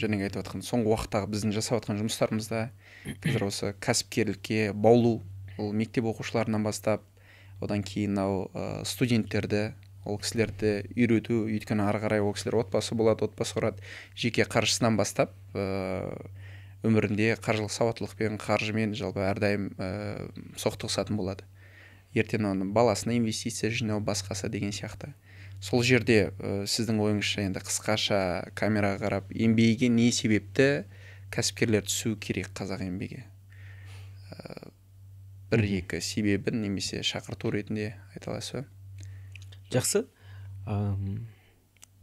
B: жаңағы айтып жатқан соңғы уақыттағы біздің жасап жатқан жұмыстарымызда қазір осы кәсіпкерлікке баулу, ол мектеп оқушыларынан бастап, одан кейін мынау студенттерді, Ол кісілерді үйрету, өйткені ары қарай ол кісілер отбасы болады, отбасы құрады, жеке қаржысынан бастап өмірінде қаржылық сауаттылықпен, қаржымен жалпы әрдайым соқтығысатын болады. Ертең оның баласына инвестиция жинау, басқасы деген сияқты. Сол жерде сіздің ойыңызша енді қысқаша камераға қарап, MBA-ге не себепті кәсіпкерлер түсу керек қазақ MBA-ге? Бір-екі себебін немесе шақырту ретінде айта аласыз ба?
A: Жақсы.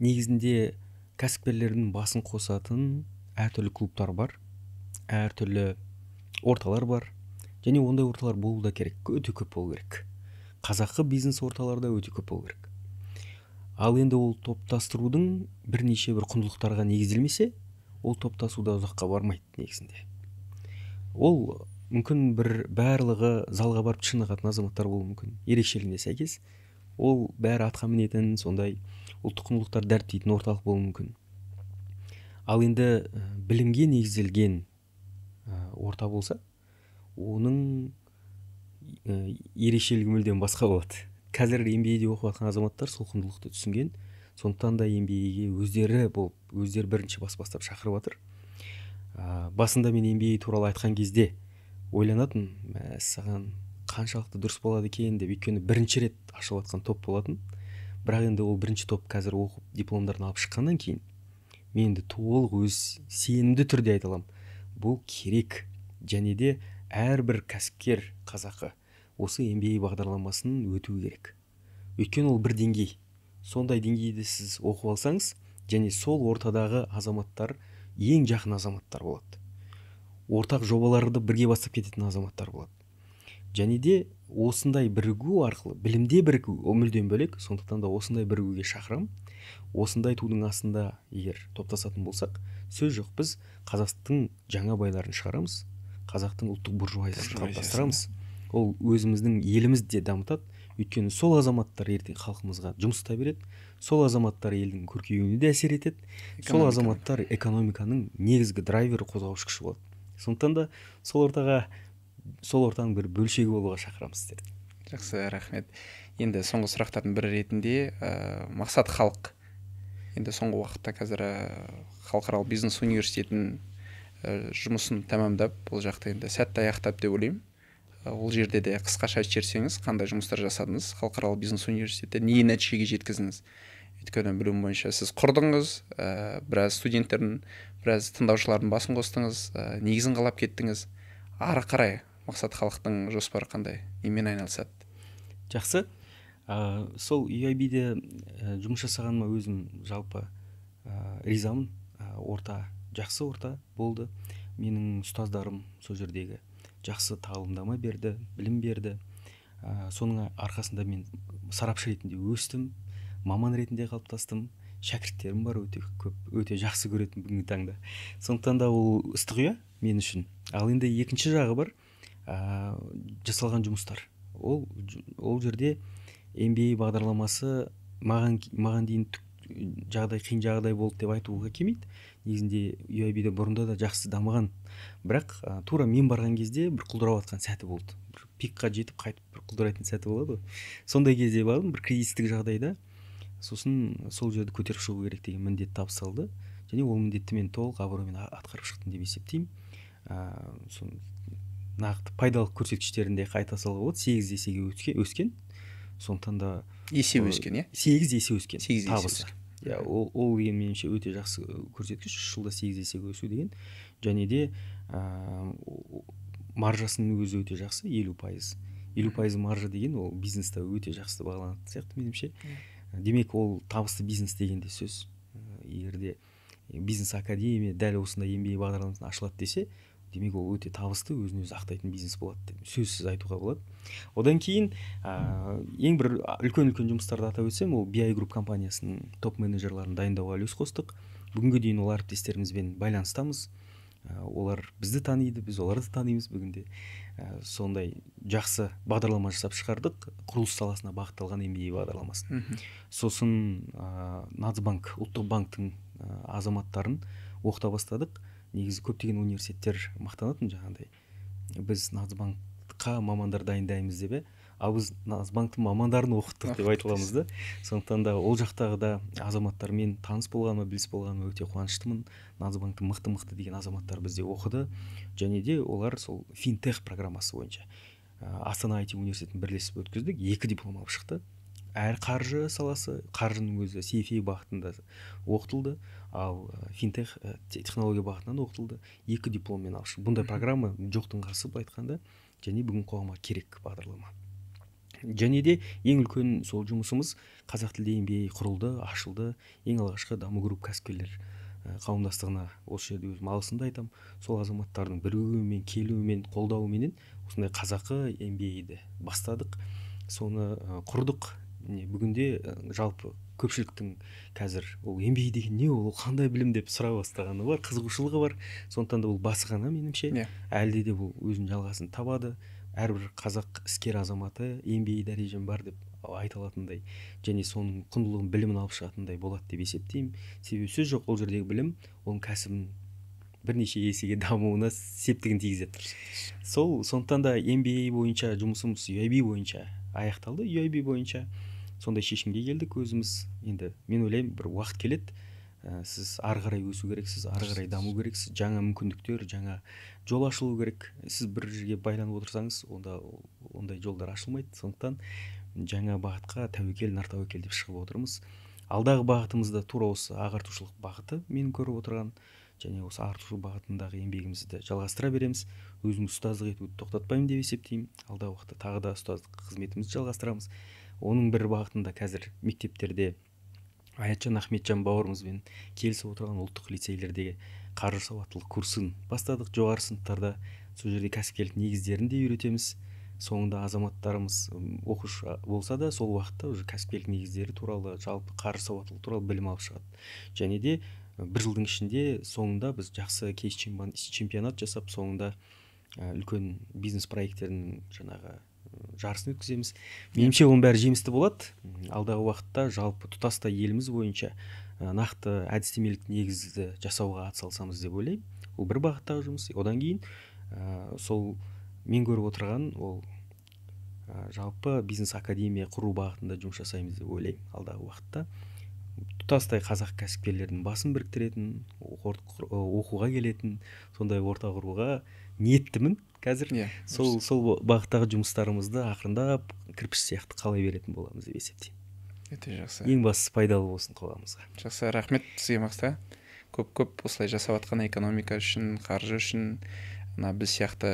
A: Негізінде кәсіпкерлердің басын қосатын әртүрлі клубтар бар, әртүрлі орталар бар. Және ондай орталар болу да керек, өте көп болу керек. Қазақы бизнес орталарда өте көп болу керек. Ал енді ол топтастырудың бірнеше бір құндылықтарға негізделмесе, ол топтасуда ұзаққа бармайды негізінде. Ол мүмкін бір барлығы залға барып шынығатын азаматтар болуы мүмкін. Ерекшелігіне сәйкес, ол бәрі атқа мінетін, сондай ұлттық құндылықтар дәріптейтін орталық болуы мүмкін. Ал енді білімге негізделген орта болса, оның ерекшелігі мүлдем басқа болады. Қазір MBA-де оқып жатқан азаматтар сол құндылықты түсінген, сондықтан да MBA-ге өздері болып, өздері бірінші бас бастап шақырып жатыр. Басында мен MBA туралы айтқан кезде ойланатын, саған қаншалықты дұрыс болады екен деп, өйткені бірінші рет ашылып жатқан топ болатын. Бірақ енді ол бірінші топ қазір оқып дипломдарын алып шыққаннан кейін мен енді толық өз сенімді түрде айта аламын, бұл керек. Және де әрбір кәсіпкер қазақы осы MBA бағдарламасын өту керек. Өйткені ол бір деңгей. Сондай деңгейді сіз оқып алсаңыз, және сол ортадағы азаматтар ең жақын азаматтар болады. Ортақ жобаларды бірге бастап кететін азаматтар болады. Және де осындай бірігу арқылы, білімде бірігу, ол мүлдем бөлек, сондықтан да осындай бірігуге шақырамын. Осындай тудың астында егер топтасатын болсақ, сөз жоқ, біз қазақтың жаңа байларын шығарамыз, қазақтың ұлттық буржуазиясын қалыптастырамыз. Ол өзіміздің елімізді де дамытады, өйткені сол азаматтар ертең халқымызға жұмыс та береді, сол азаматтар елдің көркеюіне де әсер етеді, сол азаматтар экономиканың негізгі драйвері, қозғаушы күші болады. Сондықтан да сол ортаға, сол ортаның бір бөлшегі болуға шақырамыз сіздерді.
B: Жақсы, рахмет. Енді соңғы сұрақтардың бірі ретінде мақсат халық. Енді соңғы уақытта қазір халықаралық бизнес университетінің жұмысын тәмамдап, бұл жақта енді сәтті аяқтап деп ойлаймын. Ол жерде де қысқаша айтып жіберсеңіз, қандай жұмыстар жасадыңыз, халықаралық бизнес университетте не нәтижеге жеткіздіңіз? Өйткені білуім бойынша сіз құрдыңыз, біраз студенттердің, біраз тыңдаушылардың басын қостыңыз, негізін қалап кеттіңіз. Ары қарай мақсат халықтың жоспары қандай, немен айналысады?
A: Жақсы. Сол UIB-де жұмыс жасағаныма өзім жалпы ризамын. Орта, жақсы орта болды. Менің ұстаздарым сол жердегі жақсы тағылымдама берді, білім берді. Соның арқасында мен сарапшы ретінде өстім, маман ретінде қалыптастым. Шәкірттерім бар өте көп, өте жақсы көретін бүгінгі таңда. Сондықтан да ол ыстық ұя мен үшін. Ал енді екінші жағы бар, жасалған жұмыстар. Ол жерде MBA бағдарламасы маған дейін жағдай, қиын жағдай болды деп айтуға келмейді. Негізінде UIB-де бұрында да жақсы дамыған. Бірақ тура мен барған кезде бір құлдырап жатқан сәті болды. Бір пикқа жетіп қайтып бір құлдырайтын сәті болады ғой. Сондай кезде бардым, бір кризистік жағдайда. Сосын сол жерді көтеріп шығу керек деген міндет табысталды. Және ол міндетті мен толық абыроймен атқарып шықтым деп есептеймін. Соны нақты пайдалы көрсеткіштерін де қайта салуға болады. 8 есеге өскен. Сондықтан да
B: есе өскен, иә?
A: 8 есе өскен. 8 табысы. Иә, ол деген меніңше өте жақсы көрсеткіш. 3 жылда 8 есеге өсу деген. Және де маржасының өзі өте жақсы, 50%. 50% маржа деген ол бизнесте өте жақсы бағаланатын сияқты меніңше. Демек, ол табысты бизнес деген де сөз. Егер де бизнес академия дәл осындай MBA бағдарламасын ашылады десе, демек ол өте табысты, өзін өзі ақтайтын бизнес болады деп сөзсіз айтуға болады. Одан кейін ең бір үлкен-үлкен жұмыстарды атап өтсем, ол BI Group компаниясының топ менеджерларын дайындауға үлес қостық. Бүгінге дейін ол әріптестерімізбен байланыстамыз. Олар бізді таниды, біз оларды танимыз бүгінде. Сондай жақсы бағдарлама жасап шығардық, құрылыс саласына бағытталған MBA бағдарламасын. Сосын Нацбанк, ұлттық банктің азаматтарын оқыта бастадық. Негізі көптеген университеттер мақтанатын жаңағыдай, біз Нацбанк Нацбанкқа мамандар дайындаймыз деп, ал біз Нацбанктың мамандарын оқыттық деп айта аламыз да. Сондықтан да ол жақтағы да азаматтармен таныс болғаныма, біліс болғаныма өте қуаныштымын. Нацбанктың мықты-мықты деген азаматтар бізде оқыды, және де олар сол финтех программасы бойынша Астана IT университетін бірлесіп өткіздік, 2 диплом алып шықты. Әр қаржы саласы, қаржының өзі CFA бағытында оқытылды, ал финтех технология бағытынан оқытылды, 2 дипломмен алып шықты. Бұндай программа жоқтың қасы былай айтқанда, және бүгін қоғамға керек бағдарлама. Және де ең үлкен сол жұмысымыз қазақ тілді MBA құрылды, ашылды. Ең алғашқы Даму Групп кәсіпкерлер қауымдастығына осы жерде өзім алғысымды айтамын. Сол азаматтардың бірігуімен, келуімен, қолдауыменен осындай қазақы MBA-ді бастадық, соны құрдық. Бүгінде жалпы көпшіліктің қазір ол MBA деген не, ол қандай білім деп сұра бастағаны бар, қызығушылығы бар. Сондықтан да бұл басы ғана меніңше. Әлде де бұл өзінің жалғасын табады. Әрбір қазақ іскер азаматы MBA дәрежем бар деп айта алатындай және соның құндылығын, білімін алып шығатындай болады деп есептеймін. Себебі сөз жоқ, ол жердегі білім оның кәсібін бірнеше есеге дамуына септігін тигізеді. Сол сондықтан да MBA бойынша жұмысымыз UIB бойынша аяқталды. UIB бойынша сондай шешімге келдік өзіміз. Енді мен ойлаймын, бір уақыт келеді, сіз ары қарай өсу керексіз, ары қарай даму керексіз, жаңа мүмкіндіктер, жаңа жол ашылу керек. Сіз бір жерге байланып отырсаңыз, онда ондай жолдар ашылмайды. Сондықтан жаңа бағытқа тәуекел, нар тәуекел деп шығып отырмыз. Алдағы бағытымыз да тура осы ағартушылық бағыты, мен көріп отырған, және осы ағартушылық бағытындағы еңбегімізді жалғастыра береміз. Өзім ұстаздық етуді тоқтатпаймын деп есептеймін. Алдағы уақытта тағы да ұстаздық қызметімізді жалғастырамыз. Оның бір бағытында қазір мектептерде Аятжан Ахметжан бауырымызбен келісіп отырған ұлттық лицейлердегі қаржы сауаттылық курсын бастадық. Жоғары сыныптарда сол жерде кәсіпкерлік негіздерін де үйретеміз. Соңында азаматтарымыз оқушы болса да, сол уақытта уже кәсіпкерлік негіздері туралы, жалпы қаржы сауаттылық туралы білім алып шығады. Және де бір жылдың ішінде соңында біз жақсы кейс чемпионат жасап, соңында үлкен бизнес проекттерінің жаңағы жарысын өткіземіз. Меніңше оның бәрі жемісті болады. Алдағы уақытта жалпы тұтастай еліміз бойынша нақты әдістемелік негізді жасауға атсалысамыз деп ойлаймын. Ол бір бағыттағы жұмыс. Одан кейін сол мен көріп отырған ол жалпы бизнес академия құру бағытында жұмыс жасаймыз деп ойлаймын. Алдағы уақытта тұтастай қазақ кәсіпкерлерінің басын біріктіретін, оқуға келетін сондай орта құруға ниеттімін қазір. Сол бағыттағы жұмыстарымызды ақырындап кірпіш сияқты қалай беретін боламыз деп есептеймін.
B: Өте жақсы.
A: Ең бастысы пайдалы болсын қоғамымызға.
B: Жақсы, рахмет сізге, Мақсат. Көп-көп осылай жасап жатқан экономика үшін, қаржы үшін, мына біз сияқты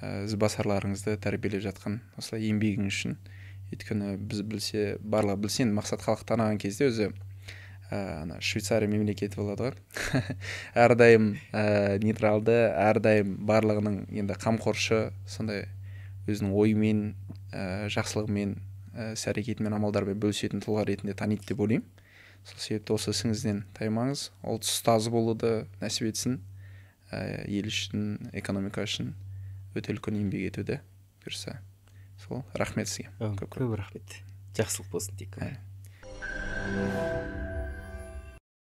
B: ізбасарларыңызды тәрбиелеп жатқан осылай еңбегіңіз үшін. Өйткені біз білсе, барлығы білсе, Мақсат халық таныған кезде өзі ана Швейцария мемлекеті болады ғой. Әрдайым нейтралды, әрдайым барлығының енді қамқоршы, сондай өзінің ойымен, жақсылығымен, іс әрекетімен, амалдармен бөлісетін тұлға ретінде таниды деп ойлаймын. Сол себепті осы ісіңізден таймаңыз. Ұлт ұстазы болуды нәсіп етсін. Ел үшін, экономика үшін өте үлкен еңбек етуді бұйырса. Сол, рахмет сізге.
A: Көп-көп рахмет. Жақсылық болсын тек.